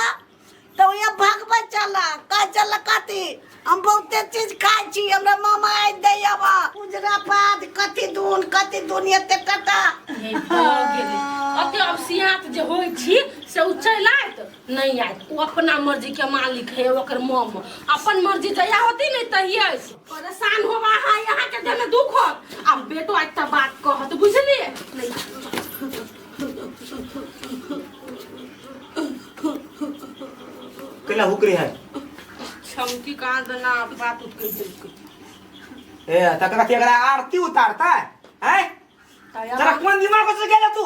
त ओये भागबै चला, कह चला कथी हम बहुते चीज खाइ छी, हमरा मामा आइ दै आबा उजरा पात कथी दून कथी दून एते टटा। हे भऽ गेलै अते अब सियात जे होइ छी से उ चलि आयत। आयत नहीं आयत ओ अपना मर्जी के मालिक है ओकर मम अपन मर्जी जया होती नहीं तहिए आयत। परेशान होवा है यहाँ के देह में दुख होत अब बेटो आज तक बात कहत बुझलिए नहीं कैला हुकरी है छमकी कहाँ देना बात उठ के देख ए तकरा के एकरा आरती उतारता है हैं तोरा कोन दिमाग से गेला तू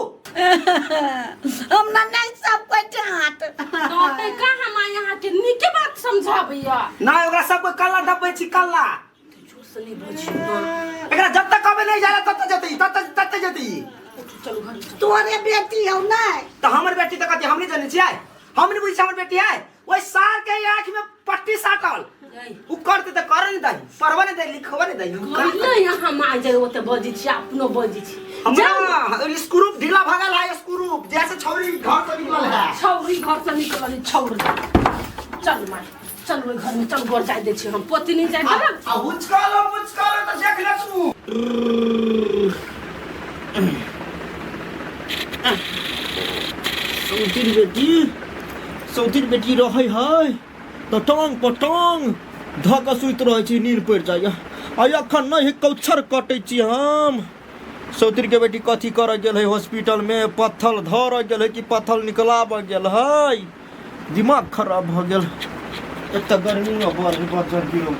हम ना नहीं सब कोई डांट डांटे का हम यहाँ के नीके बात समझाबैया ना ओकरा सब कोई कल्ला दबबै छी कल्ला जोर से नहीं बजियो ना एकरा जब तक कबे नहीं जाला तब तक जतई तब तक तब तक जतई चलू घर चलू। तोरे बेटी हौ नहीं त हमर बेटी त कथी हमनी जानै छियै हमनी बुझै छी हमर बेटी है ओइ सार के आँख में पट्टी साटल उ करते त करे नहीं दही पढ़बे नहीं दही लिखबे नहीं दही हम कर कहले यहाँ माँ जाए ओते बजै छी अपनो बजै छी हमरा स्क्रू ढीला भगल है स्क्रू जैसे छौरी घर से निकलल है छौरी घर से निकलल है, छौरी चल माँ चल ओहि घर में चल घर जाय दै छी हम पोती नहीं जाय देलक आ हुचकल मुचकल त देख ले तू सौतीन बेटी सौतीन बेटी रहै है तऽ टांग पर टांग धऽ कऽ सुति रहै छी नींद पड़ि जाइए आ एखन नहि कौछर कटै छी हम सौतीन के बेटी कथी करऽ गेल है हॉस्पिटलमे पत्थल धरऽ गेल है कि पत्थल निकलाबऽ गेल है दिमाग खराब भऽ गेल एक तऽ गर्मी बड़ बज्जर गिरौ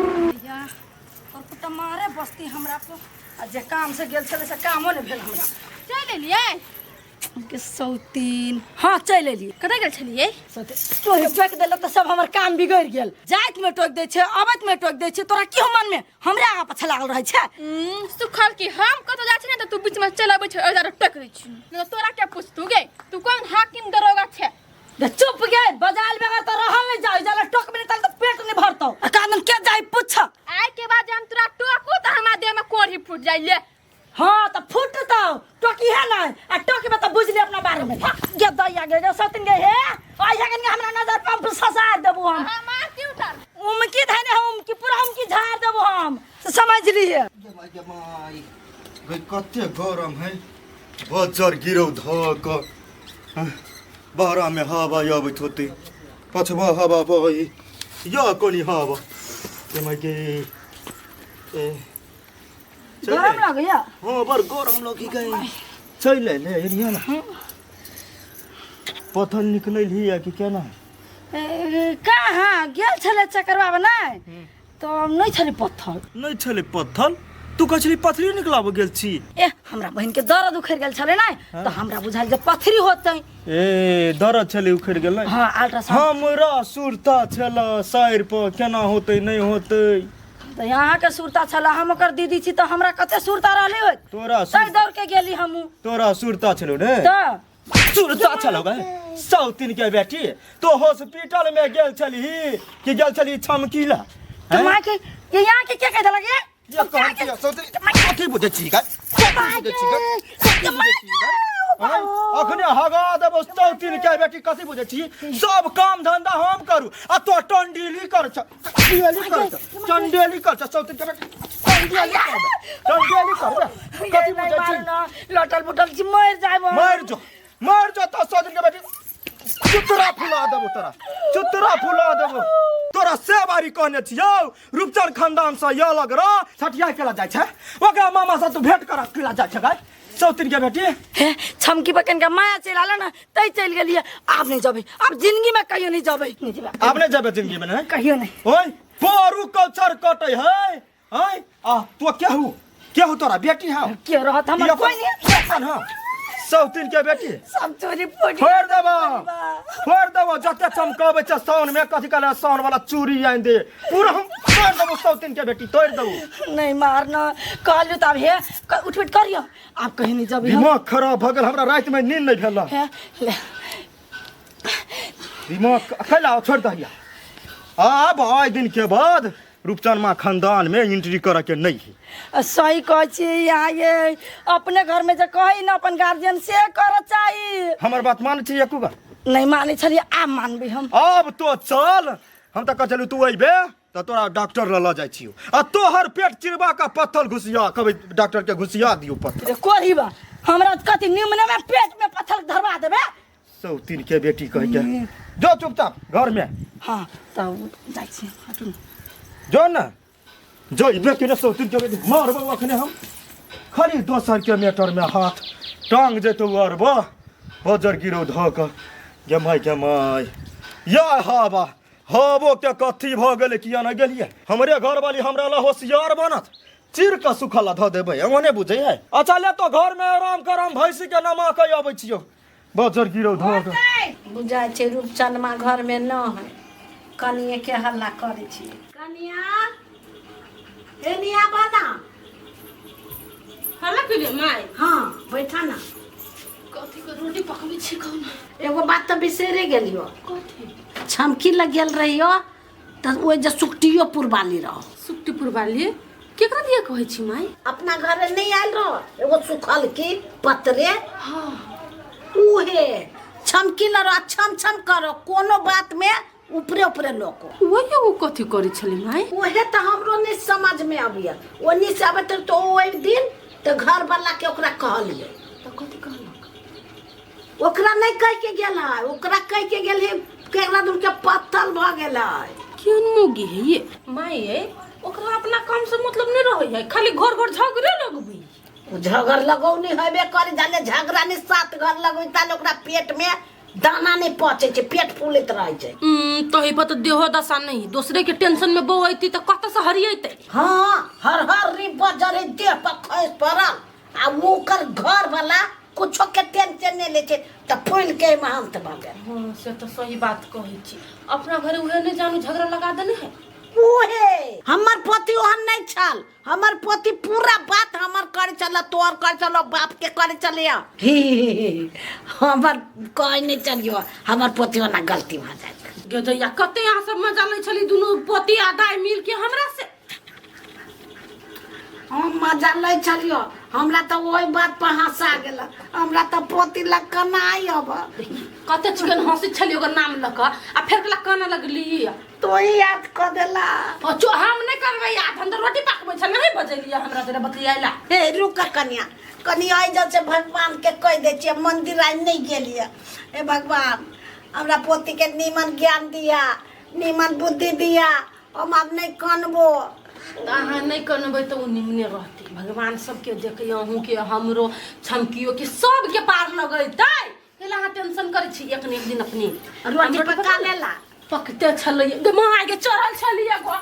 और कुत्ता मारे बस्ती हमरा पर आ जे काम से गेल छलै से कामो नहि भेल हमरा चलि एलियै के सौतीन हाँ चलि एलियै कतऽ गेल छलियै सौतीन तोहे टोकि देलक तऽ सब हमर काम बिगड़ि गेल जाइत में टोकि दै छै अबैत में टोकि दै छै तोरा की हो मन में हमरे आगा पाछा लागल रहै छै सुखल की हम कतौ जाइ छी ने तऽ तू बीच में चलि अबै छै ओहि दुआरे टोकि दै छी नहि तऽ तोरा के पूछतू गे तू कोन हाकिम दरोगा छै गे चुप गे बजाल बगैर तऽ रहल नहि जाय जाला टोकबे नहि तल तऽ पेट नहि भरतौ आ कानून के जाय पूछ आइ के बाद जे हम तोरा टोकू तऽ हमरा देह में कोढ़ी फूट जाइ ले हाँ तऽ फूटतौ टोकी है ना आ टोकबे तऽ बुझ ले अपना बारे में गे दैया गे गे सौतीन गे हे आई है गन हमरा नजर पंप ससार देबो हम हम आरती उतार उमकी धने हम उमकी पूरा उमकी झाड़ देबो हम से समझ लिए गे माय गे माय गई कते गरम है बज्जर गिरौ धऽ कऽ बहरा में हवा अबैत होतै पछबा हवा बहै या कोनी हवा गे माय गे ए चल गरम लगैया हाँ बड़ गरम लगी गई चल ले ले एरिया ना पत्थर निकलल ही या कि केना ए, कहाँ गेल छलै चकरवा बनाय तऽ नहि छलै पत्थर नहि छलै पत्थर तू कहै छली पथरी निकलाबऽ गेल छी ए हमरा बहिन के दर्द उखड़ि गेल छलै ने तऽ हमरा बुझायल जे पथरी होतै ए दर्द छलै उखड़ि गेलै हाँ अल्ट्रासाउंड हमरा सुरता छल साइर पर केना होतै नहि होतै तऽ अहाँके सुरता छलै हम ओकर दीदी छी तऽ हमरा कते सुरता रहलै होत तोरा तै दौड़ के गेली हमहूँ तोरा सुरता छलौ ने तऽ सुरता छलौ गे सौतिन के बेटी तो हॉस्पिटल में गेल छलही कि गेल छलही छमकीला तऽ माँ के ये यहाँ के के कहि देलक ये ये कहै छी सौतिन कथी बुझै छी गे कथी बुझै छी गे कथी बुझै छी गे आँय? अखने हगा देबो सौतिन के बेटी कथी बुझै छी सब काम धंधा हम करू आ तो टंडीली कर छ टंडेली कर छ टंडेली कर छ सौतिन के बेटी टंडेली कर टंडेली कर कथी बुझै छी लटल बुटल छी मरि जायब हम। मर जो मर जो तो सौतिन के बेटी चुतरा फुला देबो तोरा चुतरा फुला देबो तोरा से बारी कहने छियौ रूपचंद खानदान से यह लग रह सठिया केला जाइ छै ओकरा मामा से तू भेंट कर केला जाइ छै गाय सौतिन के बेटी हे छमकी बकन के माया चलि आयल ने तै चलि गेलियै आब नहि जेबै आब जिंदगी में कहियो नहि जेबै नहि जेबै आब नहि जेबै जिंदगी में नहि कहियो नहि ओय पोरू कौचर कटै है आय आ तो केहू केहू तोरा बेटी हौ के रहत हमर कोई नहीं अपन हौ सौतिन के बेटी सब चोरी फोड़ी फोड़ देबो फोड़ देबो जते चमकाबै छै साउन में कथी कहले साउन वाला चूड़ी आनि दे पूरा हम तोड़ देबो सौतिन के बेटी तोड़ देबो नहीं मारना कहलियो तऽ आब हे उठ उठ करियो आब कहीं नहीं जब दिमाग खराब भऽ गेल हमरा राति में नींद नहीं भेल हे ले दिमाग कैला छोड़ दहिया आब आइ दिन के बाद रूपचंद माँ खानदान में एंट्री करऽ के नहीं है सही कहै छी यहाँ ये अपने घर में जे कहै ने अपन गार्जियन से करऽ चाही हमर बात मानै छी एको बार नहीं मानै छलियै आब मानबै हम आब तो चल हम तऽ कहै छलहुँ तू अयबे तऽ तोरा डॉक्टर लऽ लऽ जाइ छियौ आ तोहर पेट चिरबा का पत्थर घुसिया कहबै डॉक्टर के घुसिया दियौ पत्थर कोरी बा हमरा कथी निमने में पेट में पत्थर धरवा देबे। सौतीन के बेटी कह के जो चुपचाप घर में। हाँ तब जाइ छी, हटू न। जो न जो इबे के सौतीन के बेटी मारबो अखने हम। खाली दोसर के मेटर में हाथ टांग जेतौ और बा बजर गिरो धऽ कऽ गमाय गमाय या हवा हवो के कथी भऽ गेलै किया ने गेलियै। हमरे घरवाली हमरा ला होशियार बनत, चीर कऽ सुखल धऽ देबै, ओने बुझै है। अच्छा ले तो घर में आराम कर, हम भैंसी के नमा के अबै छियौ। बजर गिरो धऽ कऽ बुझाइ छै रूपचनमा घरमे न है, कनिए के हल्ला करै छियै। कनिया हे निया बना हल्ला केलियै माय? हाँ बैठा ना। कथी के रोटी पकबै छी कहू ना? एगो बात तऽ बिसरे गेलियो। कथी? छमकी लग गेल रहियो तऽ ओहि जे सुकटियो पुरबाली रहो। सुकटीपुर वाली केकरा दिया कहै छी माय? अपना घरे नहीं आयल रहो एगो सुखल की पतरे। हाँ उहे छमकी लरो आ छम छम करो, कोनो बात में ऊपरे ऊपरे लोको। वही एगो कथी करै छलै माय? उहे तऽ हमरो नहीं समझ में अबैया। ओनी से अबैत रहे तो ओहि दिन तऽ घर वाला के ओकरा कहलियै। तऽ कथी कहलक? ओकरा नहीं कह के गेल है, ओकरा कह के गेल है केकरा दूर के पत्थर भऽ गेल है। केहन मोगी है ये माय? ये ओकरा अपना काम से मतलब नहीं रहै है, खाली घर घर झगड़े लगबै। झगड़ लगौनी हेबे करी, जाले झगड़ा नहीं सात घर लगै ताले ओकरा पेट में दाना नहीं पचै छै, पेट फूलैत रहै छै। तही पर तऽ देहो दशा नहीं, दोसरे के टेंशन में बौऐती तऽ कतऽ से हरियेतै। हाँ हर हर री बजरे देह पर खसि पड़ल आ ओकर घर वाला कुछो के टेंशन नहीं लै छै तऽ फूलि के एहिमे अंत भऽ गेल। हाँ से तऽ सही बात कहै छी, अपना घरे उहे नहीं जानू झगड़ा लगा देने है। उहे हमर पति ओहन नहीं छल, हमर पति पूरा बात हमर करे छल, तोहर करे छल, बाप के करे छलियै। ही हमर कहे नहीं चलियो, हमर पति ओना गलती भऽ जाइ छै। गदैया कते अहाँ सब मजा लै छली दुनू पति आ दाय मिल के हमरा से। हम मजा लै छलियो, हमरा तऽ ओहि बात पर हंसा गेल, हमरा तऽ पोती लग कनाइ अब। कते चिकन हंसी छली ओकर नाम लऽ कऽ आ फेर कला कानऽ लगली। तो ही याद कऽ देला। चो हम नहीं करबै याद, हम तऽ रोटी पकबै छल नहीं बजेलियै हमरा जरा बतियाइला। हे रुक कनिया, कनिया एहि जब से भगवान के कहि दै छियै मंदिर आइ नहीं गेलियै। हे भगवान हमरा पोती के नीमन ज्ञान दिया, नीमन बुद्धि दिया, हम आब नहीं कनबो। तऽ अहाँ नहीं कनबै तऽ ओ निमने रहतै। भगवान सबके देखै, अहूँके हमरो छमकियो के सबके पार लगेतै। कैला अहाँ टेंशन करै छी? एक ने एक दिन अपने रोटी पका लेला। पकते छलै गे माँ के चढ़ल छलियै गो।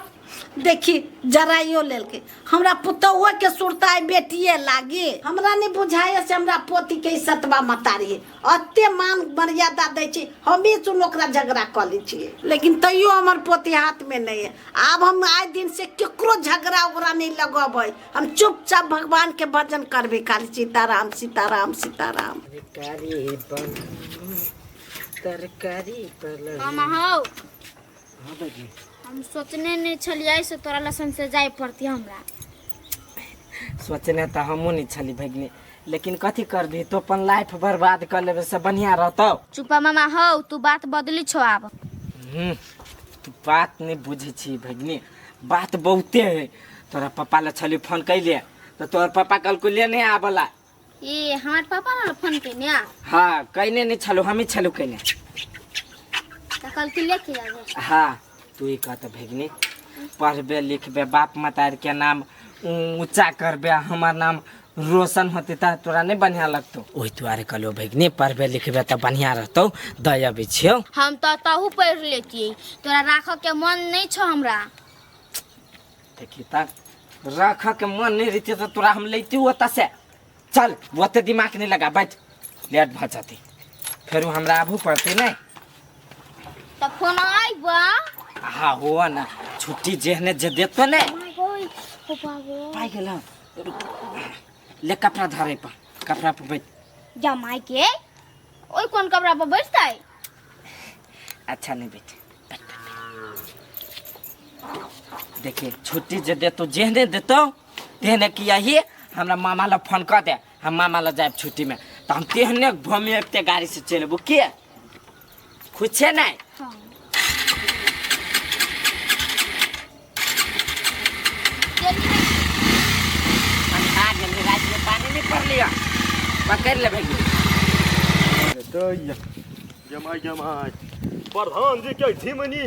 देखी जराइयो लेलकै हमरा पुतहुओ के सुरताइ बेटिए लागी। हमरा नहीं बुझाइए से हमरा पोती के ई सतबा मतारी अते मान मर्यादा दै छै, हमही सुन ओकरा झगड़ा कऽ लै छियै, लेकिन तैयो हमर पोती हाथ में नहीं है। आब हम आइ दिन से केकरो झगड़ा उगड़ा नहीं लगबै, हम चुपचाप भगवान के भजन करबै खाली। सीताराम सीताराम सीताराम। तरकारी पर मामा हौ, हाँ बेटी। हम सोचने नहीं छलियै से तोरा लसन से जाय पड़ती हमरा। सोचने तऽ हमहूँ नहीं छली भगिनी, लेकिन कथी करबी, तो अपन लाइफ बर्बाद कर लेबे से बढ़िया रहतौ। चुपा मामा हौ, तू बात बदली छौ आब। तू बात नहीं बुझै छी भगिनी, बात बहुते है। तोरा पप्पा ला छली फोन कैलिए तऽ तोहर पप्पा कहलको ले नहीं आबला। ए हमार पापा ला फोन केने? हाँ कैने नहीं छलू, हमही छलू कैने। तऽ कहलकी लेके आबे। हाँ तू ही कहत भगिनी, पढ़बे लिखबे बाप मतार के नाम ऊंचा करबे, हमार नाम रोशन होते त तोरा नहीं बढ़िया लगतो। ओहि दुआरे कहलियो भगिनी पढ़बे लिखबे त बढ़िया रहतौ, दऽ अबै छियौ। हम तऽ तहु पढ़ि लेतियै, तोरा राखऽ के मन नहीं छौ हमरा। देखी त राखऽ के मन नहीं रहते त तोरा हम लैती ओतऽ से। चल ओते दिमाग नहीं लगा, बैठ, लेट भऽ जतै, फेरू हमरा आबू पड़तै नहीं। तऽ फोन आइबा? हाँ हो ना, छुट्टी जेहने जे देतो ने। My गई, हो बाबो। पाइ गेल। ले कपड़ा धरे पर, कपड़ा पर बैठ। जा my के, ओइ कोन कपड़ा पर बैठतै? अच्छा नहीं बैठ, बैठ, बैठ, बैठ। देखिए छुट्टी जे देतो जेहने देतो तेहने कि यही हमरा मामा ला फोन कर दे, हम मामा ला जाए छुट्टी में तो हम तेहने घूमे अबते गाड़ी से चलबो के खुश छे नहीं? हाँ। आ गेली, रात में पानी नहीं पड़ लिया। पकड़ ले भैया। दैया जमाई जमाई प्रधान जी के झिमनी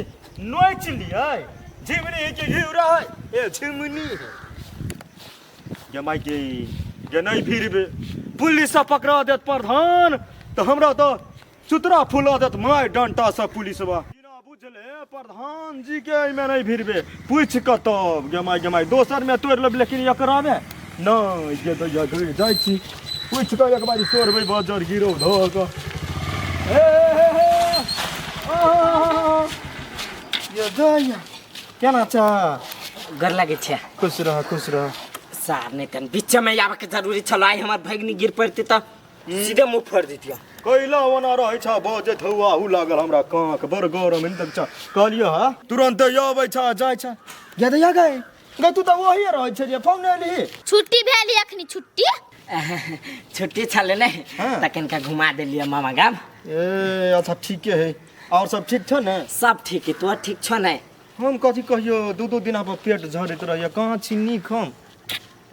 नोच लियै, झिमनी के घिउरा है, ए झिमनी है जमाई के जे नहीं फिरबे पुलिस से पकड़ा देत प्रधान तो हमरा तो चुतरा फुला देत my डंटा से पुलिसवा। बिना बुझले प्रधान जी के एहिमे नहीं भिड़बे, पूछ कऽ तब जमाई जमाई दोसर में तोड़ि लेब, लेकिन एकरा में नहीं। जे दैया घुरि जाइ छी, पूछ कऽ एक बारी तोड़बै बजर गिरौ धऽ कऽ। हे हे हे आहा, ये दैया केना छ? गोर लागै छै। खुश रह खुश रह। सार नहि तन बीच में आबे के जरूरी छल, आइ हमर भगनी गिर पड़ती तऽ सीधे मुँह फोड़ दितियो। कैला ओना रहै छ बजैत हौआ हु लागल हमरा काँख बड़ गरम हिन तक छ। कहलियो हा तुरंत अबै छ जाइ छ। गे दैया गए गे तू तऽ ओही रहै छ जे फोन एलही। छुट्टी भेल अखनी छुट्टी? छुट्टी छलै ने हाँ। तऽ कनिका घुमा देलियै मामा गाम। ए अच्छा ठीके है, और सब ठीक छ ने? सब ठीक है, तोहर ठीक छौ ने? हम कथी कहियो, दू दू दिन पर पेट झड़ैत रहैया, कहाँ छी नीक हम?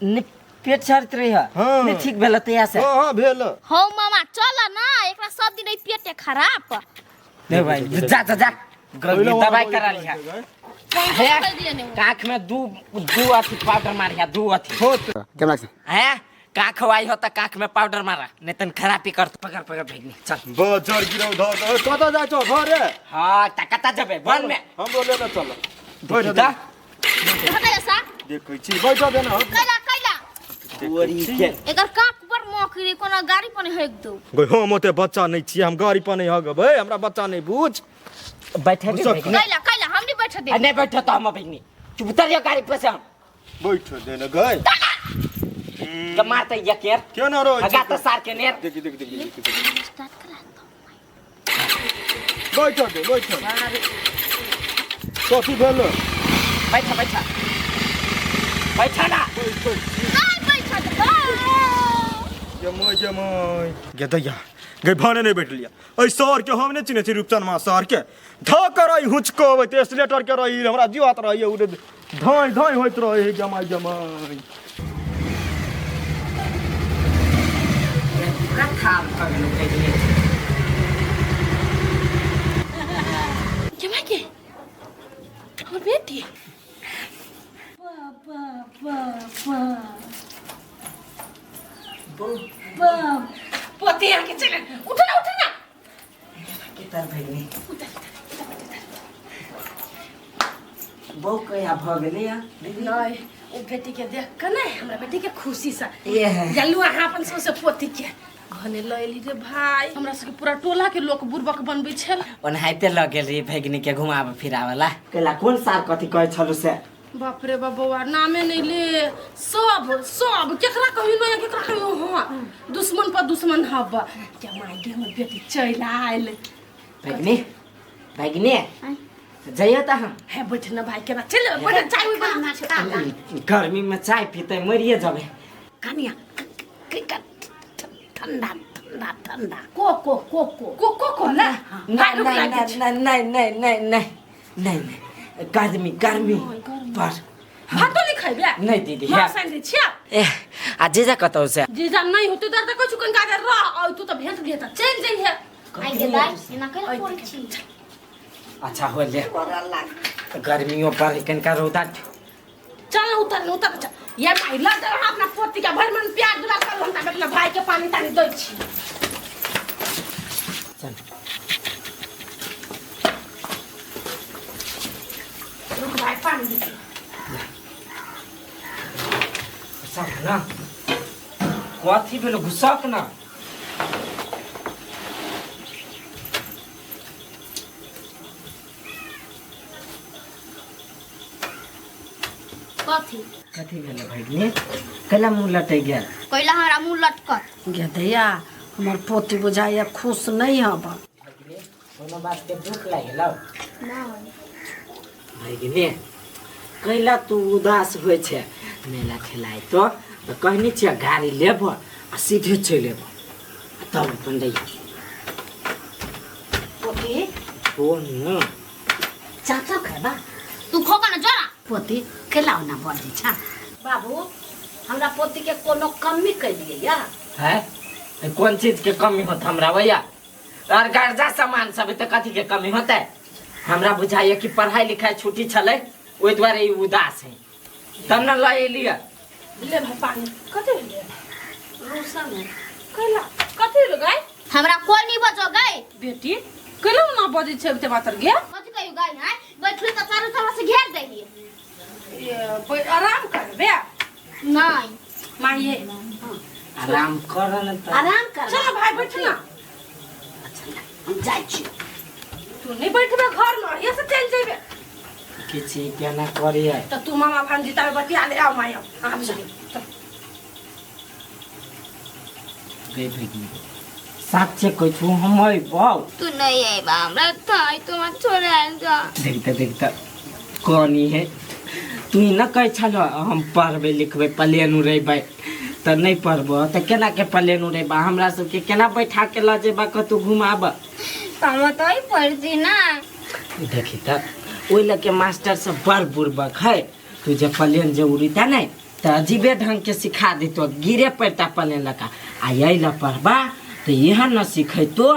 ने पेट झड़ैत रहैया? हाँ। ने ठीक भेल तहिया से? हाँ हाँ भेल। हौ मामा चल ना, एकरा सब दिन ई पेटे खराब। नहीं भाई जा जा जा कैला ओना दवाई रहै करा छै लिहा। गए। हे कर दिए ने काख में दू दू अथी पाउडर मारिया, दू अथी कैमरा से हैं काख why हो त काख में पाउडर मारा, नहीं तन खराबी कर। पकड़ पकड़ भगनी चल। बजर गिरौ धऽ कऽ। कतऽ जाइ छौ घरे? हाँ त कतऽ जेबै वन में? हमरो लेने चल। बैठ दा हटा सा देखै छी, बैठ दे ने। कैला कैला ओरी के एकर काक पर मौखरी कोनो गाड़ी पर नहीं हेक दो। गई हम ओते बच्चा नहीं छियै, हम गाड़ी पर नहीं हगबै, हमरा बच्चा नहीं बुझ। बैठे दे गुस्सा भगनी। कैला कैला हम नहीं बैठ दे। नहीं बैठो तो हम भगनी चुप उतर जा गाड़ी पर से। हम बैठ दे ने गई के मारते या केर क्यों ना रो हगा तो सार के नेर। देखी देखी देखी देखी स्टार्ट करा दो। बैठ दे बैठ। कथी भेल? बैठा बैठा बैठा ना। नहीं बैठ दे। जमय जमय गे दैया गई भने नहीं बैठ लिया। एहि सर के हम नहीं चिन्है छी, रूपचन मा सर के धऽ के रही हुचकबैत एक्सीलेटर के रही, हमरा जीवत रही उड़े धाँइ धाँइ होइत रहे जमाइ जमाइ। पूरा थाल भऽ गेलै भगनी। के माय के हमर बेटी पोती आके चले। उठ ना उठ ना। के तर भगनी बहु कहिया भऽ गेलै या दीदी? नहीं ओ बेटी के देख के नहीं हमरा बेटी के खुशी से ये है। जल्लू अहाँ अपन सबसे पोती के भने लऽ एली रे भाई। हमरा सबके पूरा टोला के लोक बुड़बक बनबै छल। ओनाहिते लऽ गेल रही भगनी के घुमाबे फिराबे ला। कैला कोन सार कथी कहै छलु से? बाप रे बाप बौआ नामे नहीं ले, सब सब केकरा कहियो नहीं केकरा कहियो। हाँ दुश्मन पर दुश्मन हब क्या माय गे हमर बेटी चलि आयल। भगनी भगनी जइयो त हम। हे बैठ न भाई केना चल बैठ चाय उइ बना। गर्मी में चाय पीते मरिए जबे। कनिया ठंडा ठंडा ठंडा को को को को को को को ना नहीं नहीं नहीं नहीं नहीं नहीं नहीं नहीं नहीं गर्मी गर्मी पर भातो नहीं खइबे? नहीं दीदी मांस आनि दै छियै। ए आ जीजा कतौ से? जीजा नहीं होतै तर त कहै छु कनिका देर रह, आ तू त भेंट भेट त चलि जइहे। आई गे दाई एना कैला करै छी? अच्छा हो ले गर्मियों पर कनिका रौदा। चल उतर न उतर चल। ये माई लग दे अपना पोती के भरि मन प्यार दुलार करू, हम त अपना भाई के पानी तानी दै छी। चल रुक भाई पानी दे। गुस्सा ना कथी भेलो गुस्सा के ना? कथी कथी भेलो भगनी? कैला मुँह लटक गेल? कैला हमरा मुँह लटकत? गे दैया हमर पोती बुझाइया खुश नहीं हब। कोनो बात के दुख लागल? नहीं भगनी कैला तू उदास होइ छै? मेला खेलाय तो कहनी छियै गाड़ी लेब आ सीधे चलि एब तब अपन दैया। पोती फोन न चाचा खेबा तू खोका न जरा। पोती केला ओना बजै छ बाबू? हमरा पोती के कोनो कमी कैलियै या? है कोन चीज के कमी होत हमरा भैया और कर्जा सामान सब तऽ कथी के कमी होतै हमरा बुझाइए कि पढ़ाई लिखाई छुट्टी छलै ओहि दुआरे ई उदास है तब ने लऽ एलियै ले भाई पानी कथी भेलै रोशन है कैला कथी भेलो गाय हमरा कोई नहीं बचो गए बेटी कैला ना बजै छै ओते मातर गे कथी कहियो गाय हैं बैठली तऽ चारू तरफ से घेर देही ये आराम करबे नहीं माये आराम कर न तऽ आराम कर चल भाई बैठ ना हम जाइ छी तू नहीं बैठबे घर में ये से चल जेबे किछु केना करियै तो तू मामा भांजी तार बतिया ले आओ माया आब जा चल गई भगिनी साच्चे कहै छु हम अयबौ तू नहीं आइबा हमरा थाई तुम्हार छोड़े आयल जा देखते देखते कनी है तू न कहै छल हम पढ़बै लिखबै प्लेन उड़ेबै तऽ नहि पढ़बो तऽ केना के प्लेन उड़ेबा हमरा सबके केना बैठा के लऽ जेबा कतहु घुमाबऽ हम तो ही पढ़ती ना देखी तऽ ओहि लऽ के मास्टर सब बड़ बुड़बक है तू जे प्लेन जे उड़ीता नहि तऽ अजीबे ढंग के सिखा देतो गिरे पड़ता प्लेन लका आ यही लऽ पढ़बा तऽ इएह न सिखेतो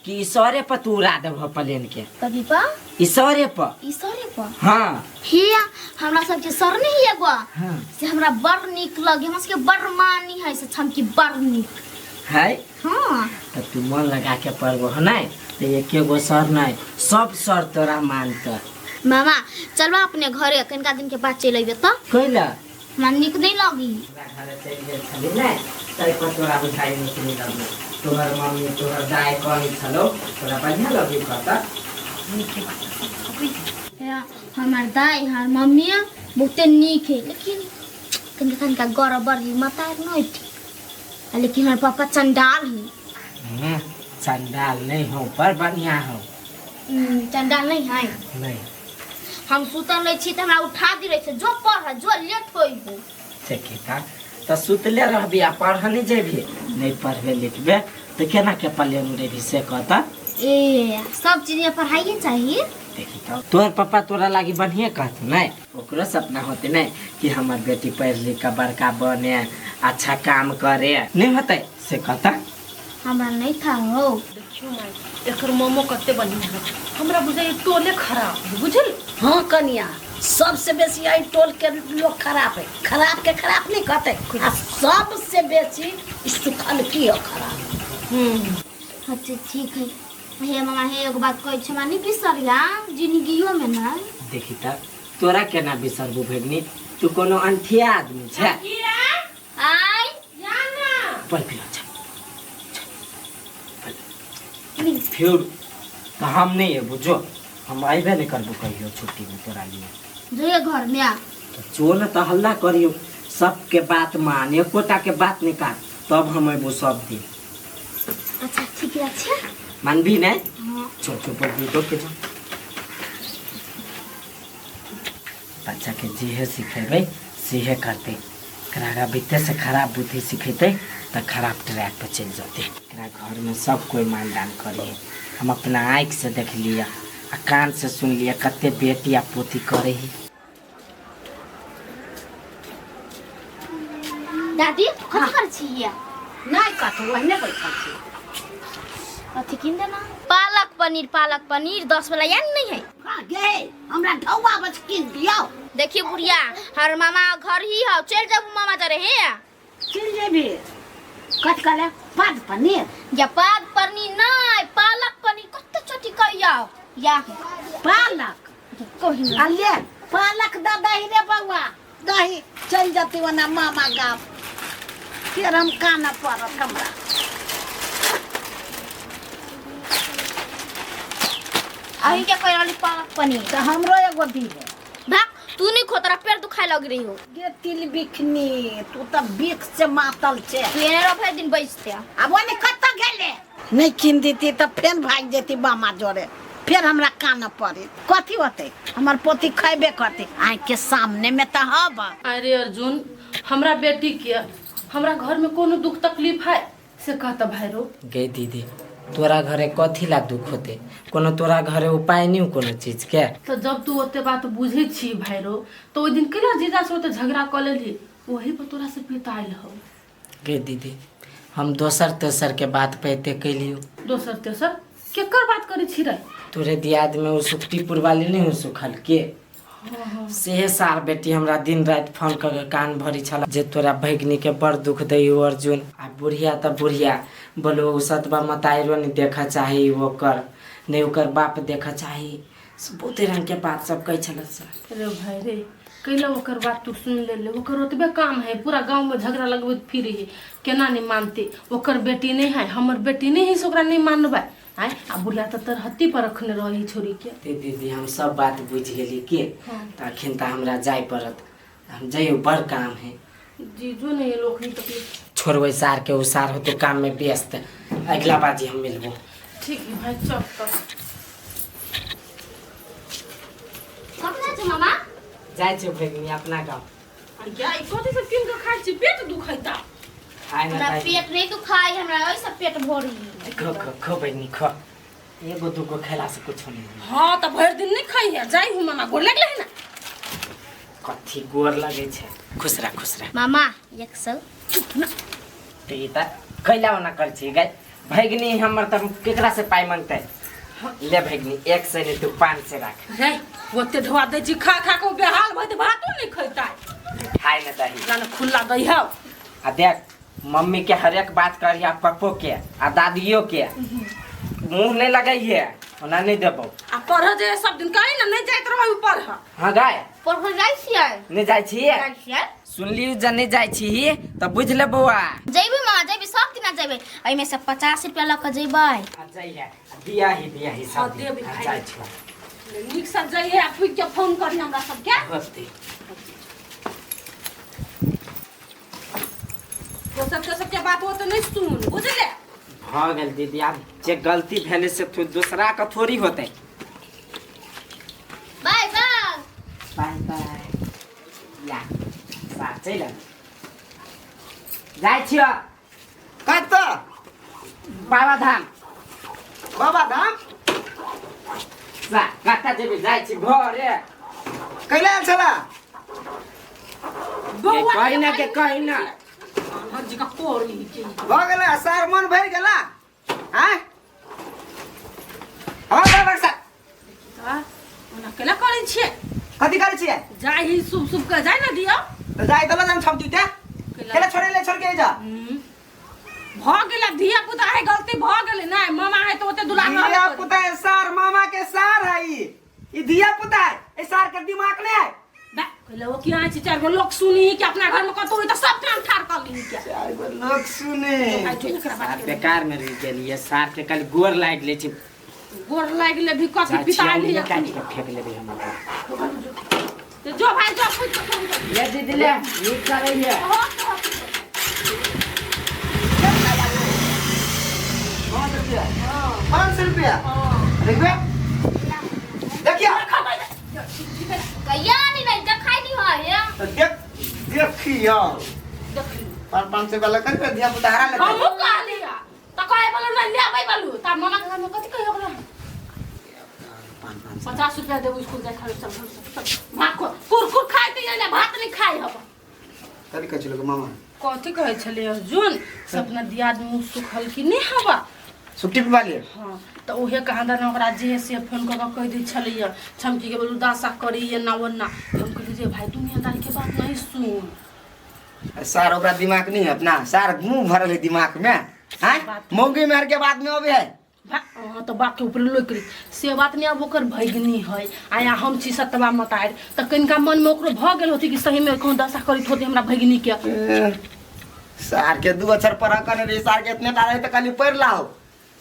कि इशारे पर तू उड़ा देबह प्लेन के कभी पा इशारे पर इशारे पर हाँ हे हमरा सबके सर नहीं एगो हाँ से हमरा बड़ नीक लगे हमरा सबके बड़ मानी है से छमकी बड़ नीक है हाँ तऽ तू मन लगा के पढ़बह नहि तऽ एके गो सर नहि सब सर तोरा मानतऽ मामा चलबा अपने घरे कनिका दिन के बाद चलि अयबे तऽ कैला हमरा नीक नहि लगी हमरा घरे चलि गेल छली ने ताहि पर तोरा बुझाइ नीक नहि लगलो तोहर मम्मी तोहर दाय कहै छलौ तोरा बढ़िआँ लगी कहता हमर दाय हमर मम्मी बहुते नीक है लेकिन कनिका कनिका गड़बड़ है माता नहीं ठीक लेकिन हमर पापा चंडाल है चंडाल नहीं हो पर बढ़िया हो चंडाल नहीं है नहीं हम सुतल रहै छी तऽ हमरा उठा दी रहै छै जो पढ़ जो लेट होई हो से केता तऽ सुतले रहबी आ पढ़ नहीं जेबी नहीं पढ़बे लिखबे तऽ केना के प्लेन उड़ेबी से कहता ए सब चीज में पढ़ाइए चाहिए देखी तो तोहर पापा तोरा लागी बढ़िया कहतु नहीं ओकरो सपना होते नहीं कि हमर बेटी पढ़ लिख के बड़का बने अच्छा काम करे नहीं होते से कहता हमरा नहीं था हो देखियो माय एकर मोमो कते बढ़िया है हमरा बुझाइ टोले खराब है बुझल हाँ कनिया सबसे बेसी एहि टोल के लोग खराब है खराब के खराब नहीं कहते आ सबसे बेसी ई सुखल की हो खराब अच्छा ठीक है हे मामा हे एगो बात कहै छी हमरा नहीं बिसरिया जिंदगियो में ना देखी त तोरा केना बिसरबू भगनी तू कोनो अनठिया आदमी छै आय पर फिर अच्छा फिर तो हम नहीं अबू जो हम अबे नहीं करबो कहियो छुट्टी में तोरा लिए जो घर में आ तो जो न तो हल्ला करियो सबके बात मान एकोटा के बात नहीं काट तब हम अबू सब दिन अच्छा ठीक है अच्छा मानबी नहीं हाँ चो चो पर भी के जो बच्चा के जेहे सिखेबै सेहे करतै एकरा बीते से खराब बुद्धि सिखेतै तऽ खराब ट्रैक पर चलि जेतै एकरा घरमे सब कोइ मानदान करिहे हम अपना आँखि से देख लिअ आ कान से सुन लिअ कते बेटी आ पोती करै है दादी कथी करै छी हिया नहीं कथू ओहने बैठल छी अथी किन देना पालक पनीर पालक पनीर 10 वाला याद नहीं है हाँ गे हमरा ढौआ बस किन दियौ देखिए बुढ़िया हर मामा घर ही हो चल जाबू मामा जरे हे चल जेबी कथ कहले पाद पनीर या पाद पनीर नहीं पालक पनीर कते चोटी कहिया या पालक कही आ ले पालक द दही रे बौआ दही चल जती ओना मामा गाँव फिर हम कान पड़त हमरा अही के कह रहली पालक पनीर तऽ हमरो एगो दी है भाग तू नहीं खो तोरा पेट दुखाए लग रही हो गे तिल बिखनी तू तऽ बिख से मातल छे तू एने रह भरि दिन बैसते आब ओने कतऽ गेले नहीं किन देती तऽ फेर भागि जेती मामा जोरे फेर हमरा कान पड़े कथी होते हमर पोती खैबे करते आँखि के सामने में तऽ हब अरे अर्जुन हमरा बेटी के हमरा घर में कोनो दुख तकलीफ है से कहता भाईरो गे दीदी तोरा घरे कथी ला दुख होते कोनो तोरा घरे उपाय नहीं कोनो चीज के तो जब तू ओते बात बुझे छी भाईरो तो ओहि दिन केना जीजा से ओते झगड़ा कऽ लेली वही पर तोरा से पिताइल हो गे दीदी हम दोसर तेसर के बात पे एते कैलियो। दोसर तेसर केकर बात करै छी रे? तोरे दियाद में ओ सुखटीपुर वाली नहीं हो सुखल के, सेहे सार बेटी हमरा दिन राति फोन कऽ के कान भरी छल जे तोरा भगिनी के बड़ दुख दै हो अर्जुन। आ बुढ़िया तऽ बुढ़िया बोलो उ सतबा मताइरो नहीं देखऽ चाही ओकर, नहीं ओकर बाप देखऽ चाही, बहुते रंग के बात सब कहै छल सर। रे भाई रे, कैला ओकर बात तू सुन ले ले, ओकर ओतबे काम है पूरा गांव में झगड़ा लगबैत फिरे है, केना नहीं मानते, ओकर बेटी नहीं है हमर बेटी नहीं है से ओकरा नहीं मानबै। आय आ बुढ़िया तऽ तरहत्ती पर रखने रही छोरी के। ते दीदी हम सब बात बुझि गेली के, तऽ अखन तऽ हमरा जाय पड़त, हम जइयो बड़ काम है। जीजो नहीं एलो अखन तक। छोड़बै सार के, ओ सार होतो काम में व्यस्त, अगला बाजी हम मिलबो। ठीक है भाई चल तब। कतऽ जाइ छै मामा? जाइ छै भगिनी अपना गाँव। आ ई कथी सब कीन के खाइ छी, पेट दुखैता। खाय ना हमरा खाय। पेट नहीं दुखाई, हमरा ओहि से पेट भरी। खो खो खो बहिनी खो, एगो दूगो खेला से कुछ नहीं। हाँ तऽ भरि दिन नहीं खाइ है, जाइ हूँ मामा गोर लगले है ना। कथी गोर लगे छै? खुश रह खुश रह। मामा 100। तऽ ई तऽ कैला ओना कर छी गै भगिनी हमर, तऽ केकरा से पाइ मांगतै? ले भगिनी 100 नहीं तू 500 राख। रे ओते ढोआ दै छी खा खा के बेहाल भऽ भातो नहीं खैता। खाय ना दही ना खुला दही हौ। आ देख मम्मी के हरेक बात करिया, पप्पो के आ दादियो के मुंह नहीं लगाइए, ओना नहीं देबो। आ पढ़ जे सब दिन कहीं ना नहीं जाइत रहै पढ़। हाँ गाय पढ़ जाइ छियै? नहीं जाइ छियै? जाइ छियै। सुनलियो जे नहीं जाइ छी तऽ बुझ ले बौआ। जइबै मामा जइबै, सब दिना जइबै, एहिमे से 50 रुपया लऽ कऽ जइबै। आ जइहे दिया ही दिया ही सब। हाँ, देबै भाई। जाइ छियै। नीक से जइहे आ पुछि के फोन करी हमरा सबके। होतै। दोसर तेसर के बात हो तऽ नहीं सुन, बुझले? भऽ गेल दीदी, आब जे गलती भेलै से दोसरा के थोड़ी होतै। बाय बाय। बाय बाय। या साथ चलि आब। जाइ छियौ। कतऽ? बाबाधाम। बाबाधाम? सा कतऽ जेबी? जाइ छी घरे। कैला आयल छला? बौआ कही ना के कही ना। जी का कोरी के भऽ गेलै सार, मन भरि गेला? आँय हँ बाबा सार ओना केना करै छियै? कथी करै छियै? जाइ ही सुब सुब के जाइ ना दियौ। तऽ जाइ देलऽ जान छमती ते केला छोड़े ले, छोड़ के जा। भऽ गेलै धिया पुता है, गलती भऽ गेलै नै मामा है तऽ ओते दुलार रहबे धिया करी। पुता है सार, मामा के सार है ई धिया पुता है, ए सार के दिमाग नहीं है। बा कहले ओ की आइ छी चारि गो लोक सुनी कि अपना घर में कतौ होई तऽ सब काम ठाड़ कर ली के। चारि गो लोक सुने। आइ जो एकरा बात सार बेकार में रहि गेलियै, सार के कल गोर लागि लै छी। गोर लागि ले भी कथी जाइ छी, पिता औंगली ली काटि के फेंक लेबै हम ओकरा। तो जो भाई जो पूछ के फोन कर। ले दीदी ले, नीक करैये। 500 रुपया देखबे, देखिया। कहिया नहीं नहीं देखाई नहीं है। तो देख देखियो 500 वाला कर के धिया पुता हरा लेतै। हमहूँ कहलियै तऽ कहै बोलू नहि लेबै बोलू, तब मामा के घर में कथी कहियो ओकरा? 50 रुपया देबू स्कूल जाय खाली। चल चल भात खो, कुरकुर खाइ तऽ ने भात नहीं खाइ हब। कथी कहै छलै मामा? कथी कहै छलै अर्जुन से अपना दियाद मुँह सुखल कि नहि हवा सुट्टी पिबा लिए। हाँ तऽ उहे कहाँ दन ओकरा जे है से फोन कऽ कऽ कहि दै छलैया छमकी के, बोलू दासा करी एना ओना। हम कहलियै रे भाई दुनियादारी के बात नहीं सुन। सार ओकरा दिमाग नहीं है अपना, सार मुंह भरल है दिमाग में। हैं मौगी मार के बाद में अबे है। अहाँ तऽ बात के ऊपर लोकि रही से बात नहीं। आब ओकर भगिनी है आया हम छी सतबा मतारि, तऽ कनिका मन में ओकरो भऽ गेल होती कि सही में कहूँ दशा करैत होती हमरा भगिनी के। सार के 2 अक्षर पढ़ कने रे, सार के इतने टा रहे तऽ कहली पढ़ लाओ,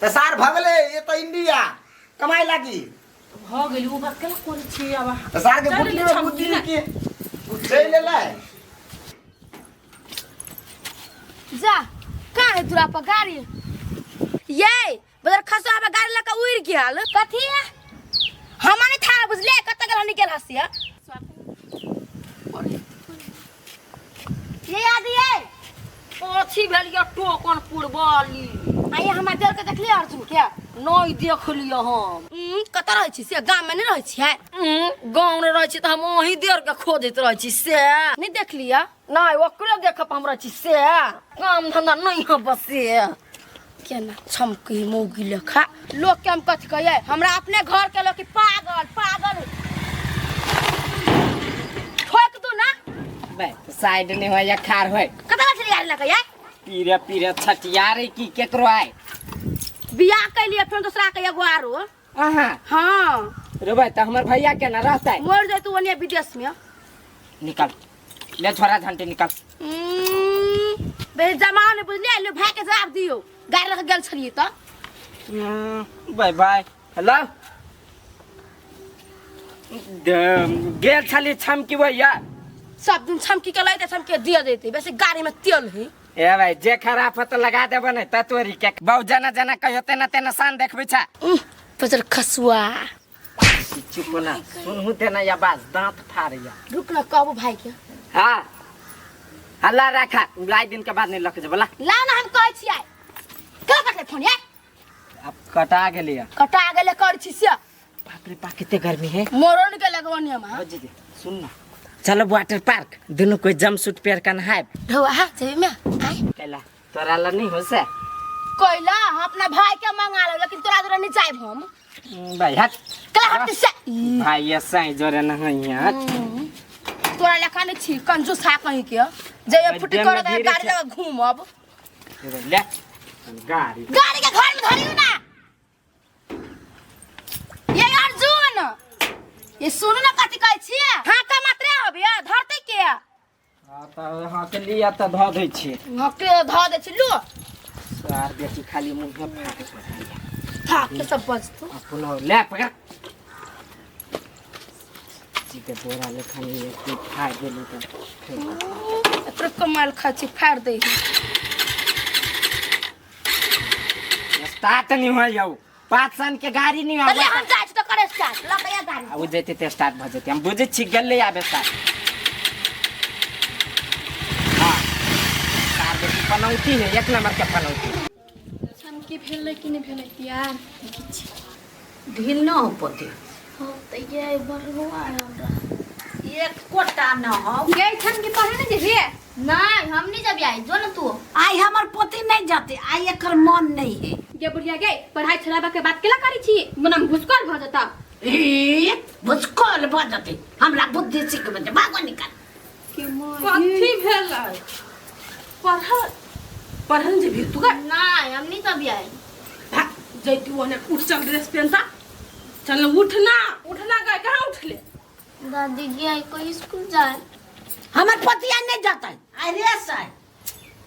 तऽ सार भगले ये तो इंडिया कमाई लागी भऽ गेल। ओ बात केना करै छियै आब अहाँ? तऽ सार के चलि बुद्धि एलै में छमकी बुद्धि ने। के चलि एलै। जा कहाँ है तोरा पर गाड़ी? ये बदर खसो आबे गाड़ी लऽ कऽ उड़ि गेल। कथी है हमरा नहीं था बुझले, कतऽ गेल निकल हसिया ये याद ये कथी भेल ये टोकन पुरबाली? आइए हमरा देर के देखलियै अर्जुन के? नहीं देखलियै हम। कतऽ रहै छी से? गाम में नहीं रहै छियै? गाँव में रहै छी तऽ हम अहीं देर के खोजैत रहै छी से। नहीं देखलियै? नहीं ओकरे देखब हमरा छी से काम धंधा नहीं है बस से केना छमकी मौगी लेखा लोग के हम कथी कहिए हमरा अपने घर के लोग की पागल पागल ठोक दू ना बे साइड नहीं हो या खार होय कतऽ छली गाड़ी लऽ के यार पीरे पीरे छटियारे की केकरो आए बियाह कैलिए फेर दोसरा के एगो आरो अहाँ हाँ रे भाई त हमर भैया के ना रहतै मर जैतु ओने विदेश में निकल ले छोरा झंटी निकल बे जमान बुझलिए ले भाई के जवाब दियो गाड़ी लऽ के गेल छलिए तऽ बाय बाय हेलो गेल छली छमकी भैया सब दिन छमकी के लैते छमकी दिया देते वैसे गाड़ी में तेल है ए भाई जे खराब हो तो लगा देबो नहीं त तोरी के बहु जना जना कहियो तेना तेना शान देखबै छा पचर खसुआ चुप ना सुनहु तेना या बाज दांत फाड़िया रुक ना कहबो भाई के हाँ हल्ला राखा लाई दिन के बाद नहीं लक जेबला ला ना हम कहै छियै के कटले फोन यार अब कटा गेलिया कटा गेले कर छी से बाप रे बा कितने गर्मी है मोरन के लगवनी हम ओ जीजी सुन ना चलो वाटर पार्क दोनों कोई जम सूट पहन के नहाए ढौआ हा जेबी में आय कैला तोरा ला नहीं हो से कोइला हम अपना भाई के मंगा लो लेकिन तोरा जोरे नहीं जाइब हम भाई हट कला हट से भाई ये सही जोरे नहीं हट तोरा लेखा नहीं छी कंजूस हा कहीं के जे फुटी देह में कर दे धीरे गाड़ी छै। लगा घूमब ले गाड़ी गाड़ी के घर में धरियो ना ये अर्जुन ये सुनू ना कथी कहै छियै हाँ का मात्रे होबे धरते के हाँ तो हाँ के लिया तो धो दै छियै हाँ के धऽ दै छी लू सार बेटी खाली मुँह में फाक थाक के सब बजतौ अपनो ले पकड़ जी के बोरा ले खाली एक खा गेली तो एतरे कमाल खाइ छी फाड़ दै स्टार्ट नहीं हो जाऊ पाँच सन के गाड़ी नहीं अरे आवे हम जाइ छी तऽ करे स्टार्ट लऽ के आ गाड़ी आ उ जैते ते स्टार्ट भ जेते हम बुझै छी गेलै आबे स्टार्ट हाँ कार बेटी पनौती है एक नंबर के पनौती चमकी भेलै कि नहि भेलै यार किछु ढील न हो पोती हाँ तऽ ये बरगुआ है हमरा एक कोटा न हो गई छन की पढ़े ने जेबही नहीं हम नहीं जब आई जो ना तू आई हमर पोती नहीं जाते आई एकर मन नहीं है गे बुढ़िया गे पढ़ाई छोड़ाबा के बात केला करै छी मना घुसकर भ जता ए भुसकोल भऽ जेतै हमरा बुद्धि सीखबै छै भागो निकाल कथी भेलै पढ़ल पढ़ल जेबही तू गा नहीं हम नहीं जब आई भाग जैती ओने उठ चल ड्रेस पहनता चल उठना उठना गए कहाँ उठले दादी जी आई कोई स्कूल जाए हमर पोतिया नहीं जाते आई रेस है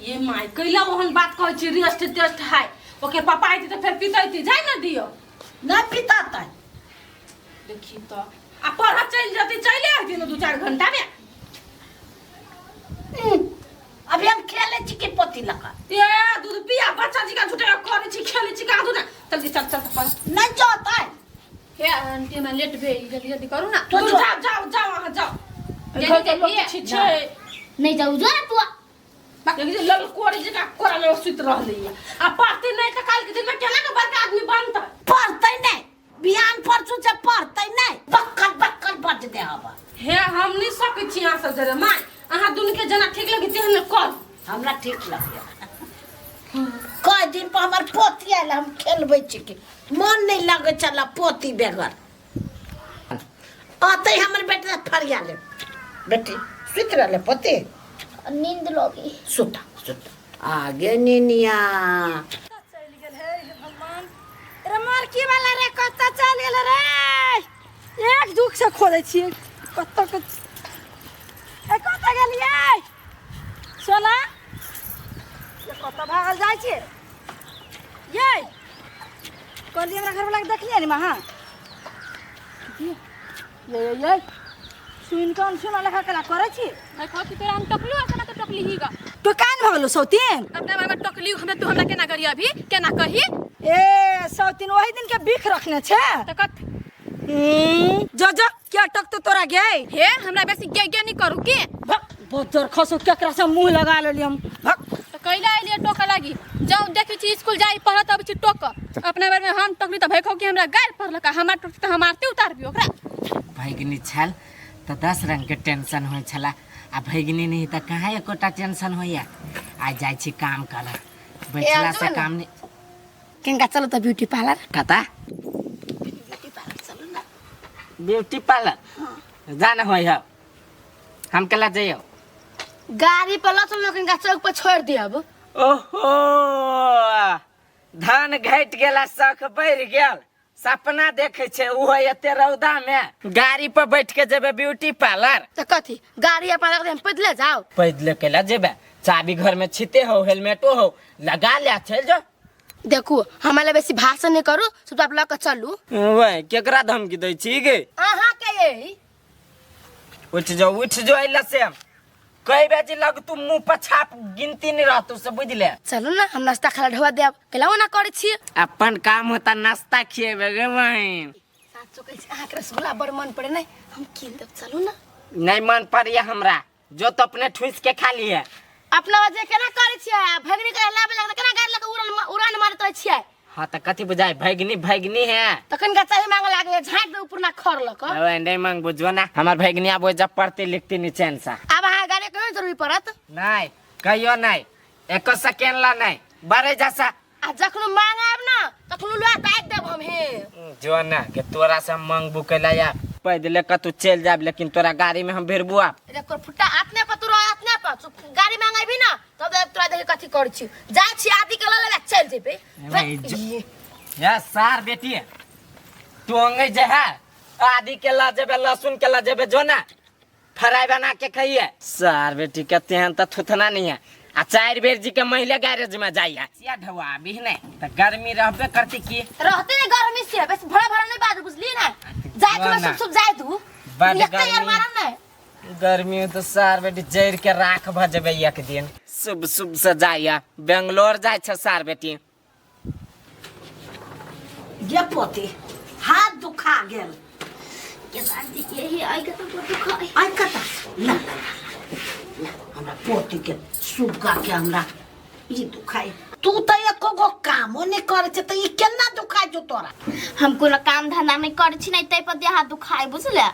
ये माय कैला ओहन बात कहै छी रेस्ट टेस्ट है ओके पापा आइती तऽ फेर पितैती जाय ना दियो नहीं पिताते देखी तो आ पढ़ चलि जती चलि आती ना दू चार घंटा में अभी हम खेले छी के पोती लगा ए दूध पिया बच्चा जी का झूठे करै छी खेलै छी का ना चल चल चल पढ़ नहीं जाते हे आंटी हमरा लेट भेल जल्दी जल्दी करू ना तू जाओ जाओ जाओ अहाँ जाओ घर के लोग छी छै नहीं जाऊ जो ना तू देखी जे ललकोरी जकाँ कोरा में सुति रहलैया आ पढ़तै नहि तऽ काल्हि के दिन में केना के बड़का आदमी बनतै पढ़ते नहीं बिहान परसू से पढ़ते नहीं बक्कल बक्कल बज दे हवा हे हम नहि सकै छी अहाँ सब जरे माय अहाँ दुनू के जेना ठीक लगे तेहन कर हमरा ठीक लगे कई दिन पर हमर पोती आयल हम खेलबै छी कि मन नहीं लगे छल पोती बेगर आते हमर बेटा फरिया ले बेटी सुति रहले पोती नींद लगी सुता सुता आगे निनिया रे मरकी वाला रे कतऽ चल गेल रे एक दुख से खोजै छियै कतऽ के ए कतऽ गेलियै सोना ये कतऽ भागल जाइ छियै ये कहलियै हमरा घरवला के देखलियै ने अहाँ ये ये ये सुनि कऽ सुना लेखा कला करै छी देखो कि तोरा हम टोकलू ऐसा तो टोकली ही गा तो कान भऽ गेलौ सौतीन अपना बारे में टोकली हमरा तू हमरा केना करी अभी केना कही ए सौतीन ओहि दिन के बिख रखने छै त कथ जो जो क्या टक तो तोरा गे हे हमरा बेसी गे गे नहीं करू के भक बजर खसो केकरा से मुंह लगा लेली हम भक त कैला एलिए टोके लागी जाऊ देखै छी स्कूल जाई पढ़त अब छी टोक अपना बारे में हम टोकली त भैखो कि हमरा गारि पढ़लक हमरा टोकली त हम आरती उतारबी ओकरा भगिनी छल तऽ 10 रंगके टेंशन होइ छला आ आ भैगनी नहीं तऽ कहाँ एकोटा टेंशन होइया। आ जाइ छी काम करऽ, बैठला से काम नहीं। किनका चलो तऽ ब्यूटी पार्लर। कता ब्यूटी पार्लर चलू ना। ब्यूटी पार्लर जाना होय है, हम केला जइयो? गाड़ी पर लऽ चलू, किनका चौक पर छोड़ देब। ओहो धान घटि गेला, शख बढ़ि गेल, सपना देखे छै ओहो एते रौदा में गाड़ी पर बैठ के जेबे ब्यूटी पार्लर। तऽ कथी गाड़ी अपन रख देब, पैदले जाओ? पैदले केला जेबे? चाबी घर में छिते हो, हेलमेटो हो, लगा ले चल जो। देखू हमरा बेसी भाषण नहीं करू, चुपचाप लऽ कऽ चलू। वह केकरा धमकी दै छी गे? अहाँ के यही। उठ जो, उठ जो अइला से कई बेजी लग तू मुंह पर छाप गिनती नहीं रहतू से, बुझले? चलू ना, हम नाश्ता खाला ढोआ देब, केला ओना करै छी। अपन काम होता नाश्ता खिएबे गे बहिन। साचो कहै छी, अहाँके रसगुल्ला बड़ मन पड़े नहीं, हम कीन देब, चलू ना। नहीं मन पड़िया हमरा, जो तो अपने ठूस के खा लिए। अपना वजह केना करै छियै? भगनी के लाबे लगत केना गाड़ी लके उड़ान मारैत रहै छियै? हाँ तो कथी बुझाय, भगनी भगनी है। तखन का चाहे मांगे लागे, झाँक दे ऊपर ना खर लक। अबे नहीं मांग बुझो ना, हमार भगनी आब जब पढ़ते लिखते नहीं चैन सा। अब अहाँ गाड़ी कहियो जरूरी पड़त? नहीं कहियो नहीं, एको सेकेंड ला नहीं बड़े जैसा। आ जखनो मांग आब ना तखनो लुआ ताक देब हम हे। जो ना के तोरा से मांग बुकेला या पैदले कतू चल जाब, लेकिन तोरा गाड़ी में हम भिड़बू आप। रे फुट्टा अपने पर तू रह, अपने पर तू गाड़ी मांगेबी ना तब तोरा देख कथी करै छी। जाइ छी आदि के ल लेबे चल जेबे। या सार बेटी तू अंगे जे है आदि के ल जेबे, लहसुन के ल जेबे, जो ना फ्राई बना के खाइए। सार बेटी के तेहन त थुथना नहीं है। आ 4 बेर जी के महिला गैरेज में जाइए सिया ढवा अभी नहीं त गर्मी रहबे करती की रहते ने गर्मी से बस भरा भरा नहीं बात बुझली ना। जाय तो सब सब जाय तू बड यार मारम नहीं गर्मी तो सार बेटी जड़ के राख भ जेबे एक दिन। शुभ शुभ से जाइए बेंगलोर जाय छ सार बेटी। गे पोती हाथ दुखा गेल। के दादी यही आई के तो दुखा आई कता ला ला हमरा पोती के सुगा के हमरा ई दुखाई। तू त एको गो कामो नहीं करे छे त ई केना दुखाई जो तोरा? हम कोनो काम धंधा नहीं करे छी नहीं तै पर देह हाथ दुखाई बुझले।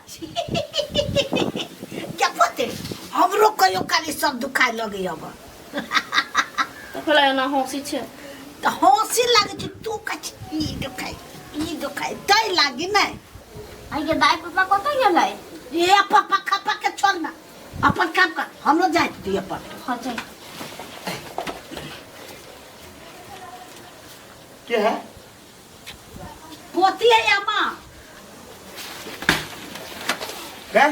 के पोती हमरो कहियो काली सब दुखाई लगे अब। तखला ना हंसी छे त हंसी लागे छे तू कछ ई दुखाई ई दुखाई तै लागी नहीं। आई के दाई पापा कत गेलै? ए पापा खपा के छोड़ ना, अपन काम कर, हमरो जाय दिए पर। हां जाय। के है? पोती है या मां? के?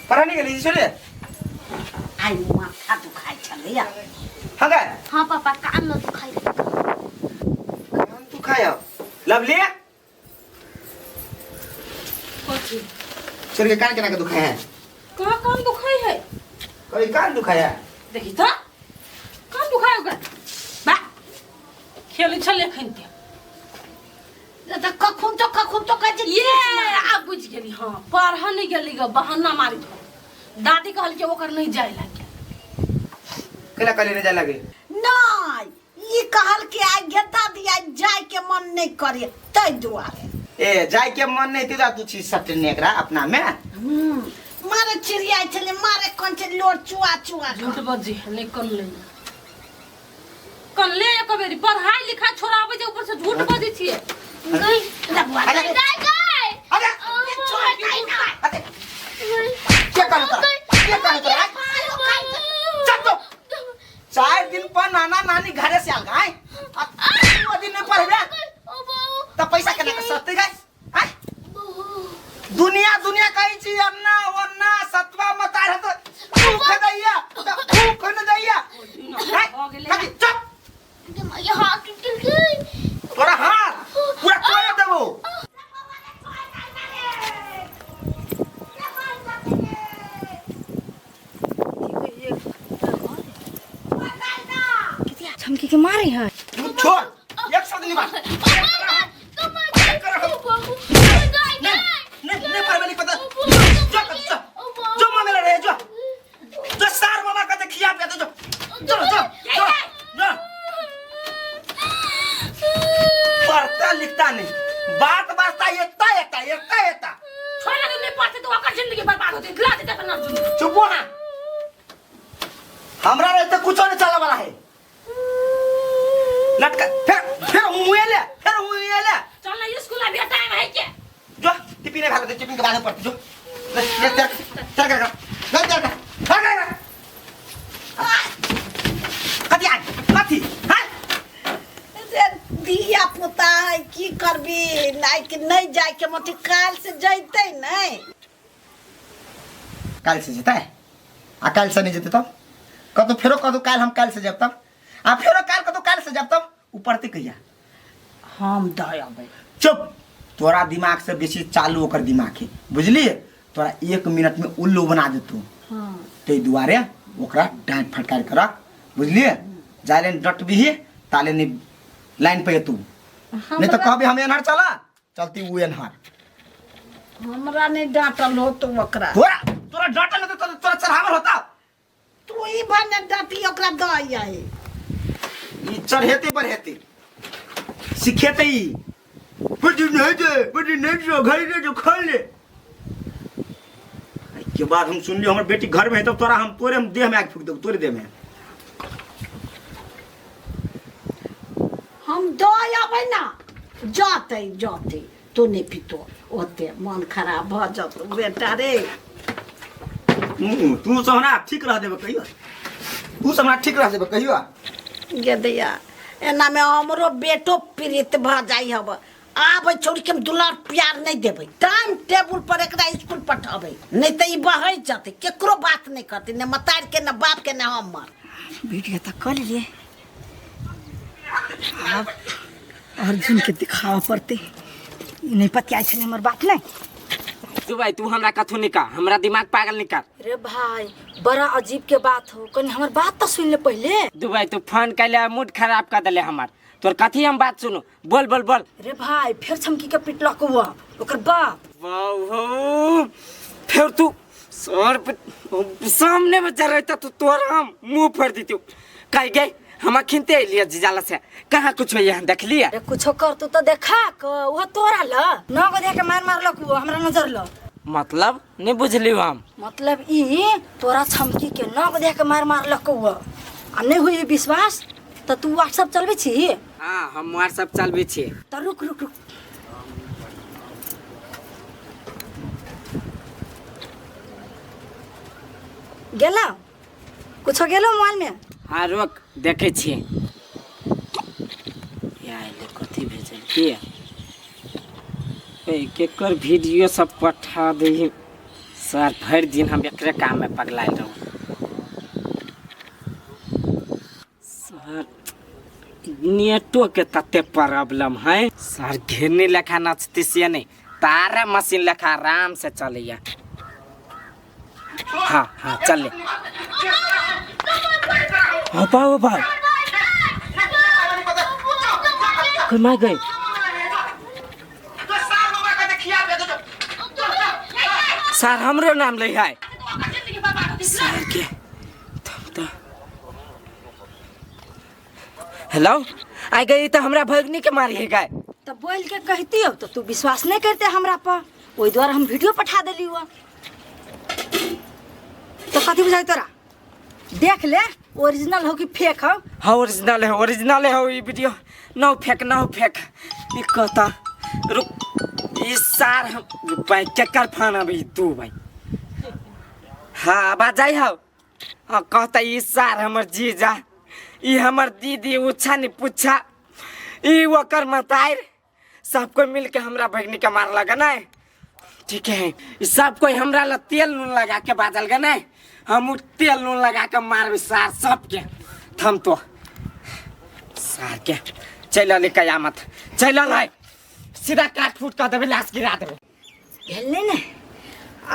पढ़ा नहीं गेली छोड़े? आई माथा दुखाई छलैया। हां गे? हां पापा कान न दुखाई। कान दुखाया? लवली? कथी? छोड़ के कान केना के दुखाया है? कहाँ कान दुखाई है? कभी कान दुखाया? देखी तो कान दुखाय ओकरा। बा खेलै छलै एखन ते। त कखुन तो कहै छै ये आब बुझि गेली। हां पढ़ऽ नहीं गेली ग, बहाना मारी थो। दादी कहल के ओकर नहीं जाय लागे। केला कहले नहीं जाय लागे? नहीं ई कहल के आई गे दादी आई जाय के मन नहीं करे तै दुआरे। ए जाय के मन नहीं ते तू छी सटने एकरा अपना में। मारे चिड़िया छले मारे कोन छे लोर चुआ चुआ झूठ बजी नहीं कनले कनले एक बेरी पढ़ाई लिखाई छोड़ाबै छै ऊपर से झूठ बजै छियै। नहीं अरे गाय अरे अरे के कहलु तोरा? के कहलु तोरा? चल तो 4 दिन पर नाना नानी घरे से आल गाय आ दिन नहीं पढ़बे त पैसा केना के सस्ते गाय? आय दुनिया दुनिया कहै छी अन्ना ओन्ना सतवा मतार त भूख दैया त भूख न दैया। भऽ गेलै। कथी चुप ये हाथ टूट गेल तोरा हाथ पूरा तोड़ देबो। छमकी के मारे है। तू छोड़ एक शब्द नहीं बात। नहीं नहीं पढ़बे नहीं पता। जो जो मां मेरा रहे जो जो सार मामा का खिया पिया जो जो जो जो पढ़ता लिखता नहीं बात बात एकता एकता एकता एकता छोड़ दे नहीं पढ़ते तो ओकर जिंदगी बर्बाद होते ला देते ना। रुको हाँ हमरा रहते कुछो नहीं चला वाला है लटका फिर फिर हुए ले फिर हुए ले चल ना स्कूल अभी टाइम है के जो टिफिन नहीं भाग दे टिफिन के बाद पड़ती जो ले ले चल चल कर चल चल कर कर कथी आ कथी हां धिया पुता है की करबी लाइक नहीं जाय के मथी काल से जैते नहीं काल से जेतै आ काल से नहीं जेतै तब कतौ फेरो कतौ काल हम काल से जाब तब आ फेरो काल कतौ काल से जाब तब उ पढ़तै कहिया हम दऽ अबै चुप तोरा दिमाग से बेसी चालू ओकर दिमाग है बुझलिए तोरा एक मिनट में उल्लू बना देतू ताहि दुआरे ओकरा डाँट फटकार के रख बुझलिए जाले डटबिही ताले नहीं लाइन पे तू नहीं तो कहबी हम एनहर चला चलती उ एनहर हमरा नहीं डांटल हो तो ओकरा तोरा तोरा डांटल होता तो तोरा चढ़ावल होता तू ई भने डांटी ओकरा दऽ आई ई चढ़ेते बढ़ेते सिखेते ई बुझी नहीं दे बुझी नहीं जो घर दे जो खा ले के बाद हम सुनलियो हमर बेटी घर में है तब तोरा हम तोरे हम देह में आग फूक देब तोरे देह में हम दऽ अबै ना जतै जतै तू नहि पितो ओते मन खराब भऽ जतौ बेटा रे तू तू सब हमरा ठीक रह देबे कहियो तू सब हमरा ठीक रह देबे कहियो गेदैया एनामे हमरो बेटो पीड़ित भऽ जाइ हब आब एहि छौड़ीके हम दुलार प्यार नहि देबै टाइम टेबुल पर एकरा स्कूल पठेबै नहि तऽ ई बहै जेतै केकरो बात नहि करतै ने मतारिके ने बापके ने हमर वीडियो तऽ कऽ लेलियै आब अर्जुन के दिखावा पड़तै ई नहि पतियाइ छलै हमर बात नहि तू भाई तू हमरा कथू नहीं कह हमरा दिमाग पागल नहीं कर रे भाई बड़ा अजीब के बात हो कनी हमर बात तो सुन ले पहले दू भाई तू फोन कैले मूड खराब कर दिले हमार तोर कथी हम बात सुनू बोल बोल बोल रे भाई फिर छमकी के पिटलक हुआ ओकर बाप वाह फिर तू सर पे सामने बच्चा रहता तो तोरा हम मुंह फोड़ देती कह गई हम अखिनते अलिए जीजाला से कहाँ कुछ होइए हम देखलिए अरे कुछो कर तू तो देखा क वो तोरा ल नौ गो देख के मार मारलक वो हमरा नजर ल मतलब नहीं बुझली हम मतलब ई तोरा छमकी के नौ गो देख के मार मारलक वो आ नहीं हुई विश्वास तो तू व्हाट्सएप चलबै छी हाँ हम व्हाट्सएप चलबै छी तो रुक रुक रुक गेला कुछो गेलो मोबाइल में हाँ रोक देखै छियै या एलै कथी भेजल के ए केकर वीडियो सब पठा दै सर भरि दिन हम एकरे काम में पगलायल रहू सर नेटो के तते प्रॉब्लम है सर घेरने लेखा नाचती से नहीं तारा मशीन लेखा आराम से चलैया हाँ हाँ चल ले अबा अबा कमा गई सर हमरो नाम ले है सर के थम तो हेलो I गई तो हमरा भगनी के मारी है गाय तो बोल के कहती हो तो तू विश्वास नहीं करते हमरा पर ओहि दुआरे हम वीडियो पठा देली हुआ तो कथी बुझाई तोरा देख ले ओरिजिनल हो कि फेक हो हाँ ओरिजिनल है ओरिजिनल है ये वीडियो नो फेक नो फेक ई कहता रुक ई सार हम भाई केकर फोन अभी तू भाई हाँ आवाज आई हो हाँ कहता ई सार हमर जीजा ई हमर दीदी उच्छा नहीं पुच्छा ई ओकर मतार सब कोई मिल के हमरा भगनी के मार लगा ना ठीक है ई सब कोई हमरा ला तेल नून लगा के बाजल गा नहीं हम उ तेल नून लगा के मारबे सार सबके थम तो सार के चल अले कयामत चल अले सीधा काट फूट कर देबे लाश गिरा देबे भेल नहीं ने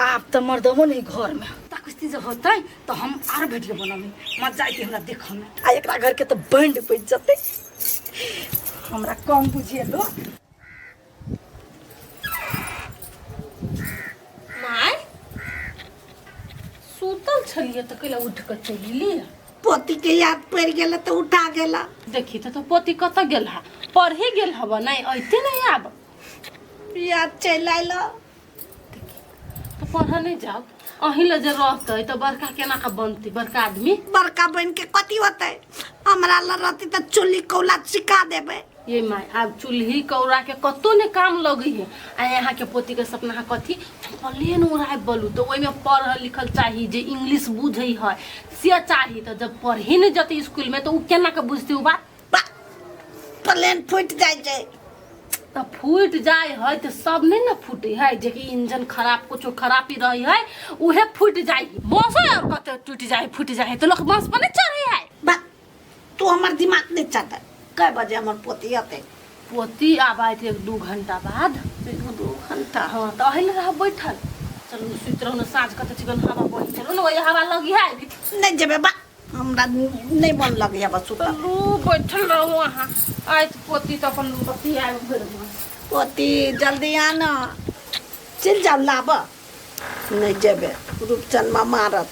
आब तऽ मर्दबो नहीं घर में ता कुछ चीज होतै तऽ हम आर वीडियो बनाबी मजा आइते हमरा देखऽ में आ एकरा घर के तऽ बैंड बजि जेतै हमरा कम बुझिए लो माय सुतल छलियै तऽ कैला उठि कऽ चलि गेलियै पोती के याद पड़ि गेल तऽ उठा गेला देखी तऽ पोती कतऽ गेल हा पढ़े गेल हब नहि अइते नहि आब याद चलि आयल तऽ पढ़ऽ नहि जाउ अहीं लए जे रहतै तऽ बड़का केना कऽ बनतै बड़का आदमी बड़का बन के कथी होतै हमरा लग रहतै तऽ चुल्ली कौला सिखा देबै ये माय आब चूल्ही कौड़ा के कतो ने काम लगै है आ यहाँ के पोती के सपना है कथी प्लेन उड़ाय बलू तऽ ओहिमे पढ़ल लिखल चाही जे इंग्लिश बुझै है से चाही तऽ जब पढ़े नहि जेतै स्कूल में तऽ ओ केना के बुझतै ओ बात प्लेन फूटि जाइ छै तऽ फूटि जाइ है तऽ सब नहि ने फूटै है जेकि इंजन खराब कुछो खराबी रहै है उहे फूटि जाइ है बाँसो आर कते टूटि जाइ है फूटि जाइ है तऽ लोक बाँस पर नहि चढ़ै है बा तू हमर दिमाग नहि चढ़ कए बजे हमर पोती अतै पोती आब आयत 1-2 घंटा बाद। 1-2 घंटा? हाँ, तऽ अहिल रहब बैठल। चलू, सुति रहू ने। साँझ कते चिकन हवा बही, चलू ने, वही हवा लगी है। नहि जेबै बा, हमरा नहि मन लगैया बस सुतल। चलू, बैठल रहू अहाँ। आयत पोती तऽ अपन बतियाएब भरि मन। पोती, जल्दी आना। चलि जाउ लाबऽ। नहि जेबै, रूपचनमा मारत।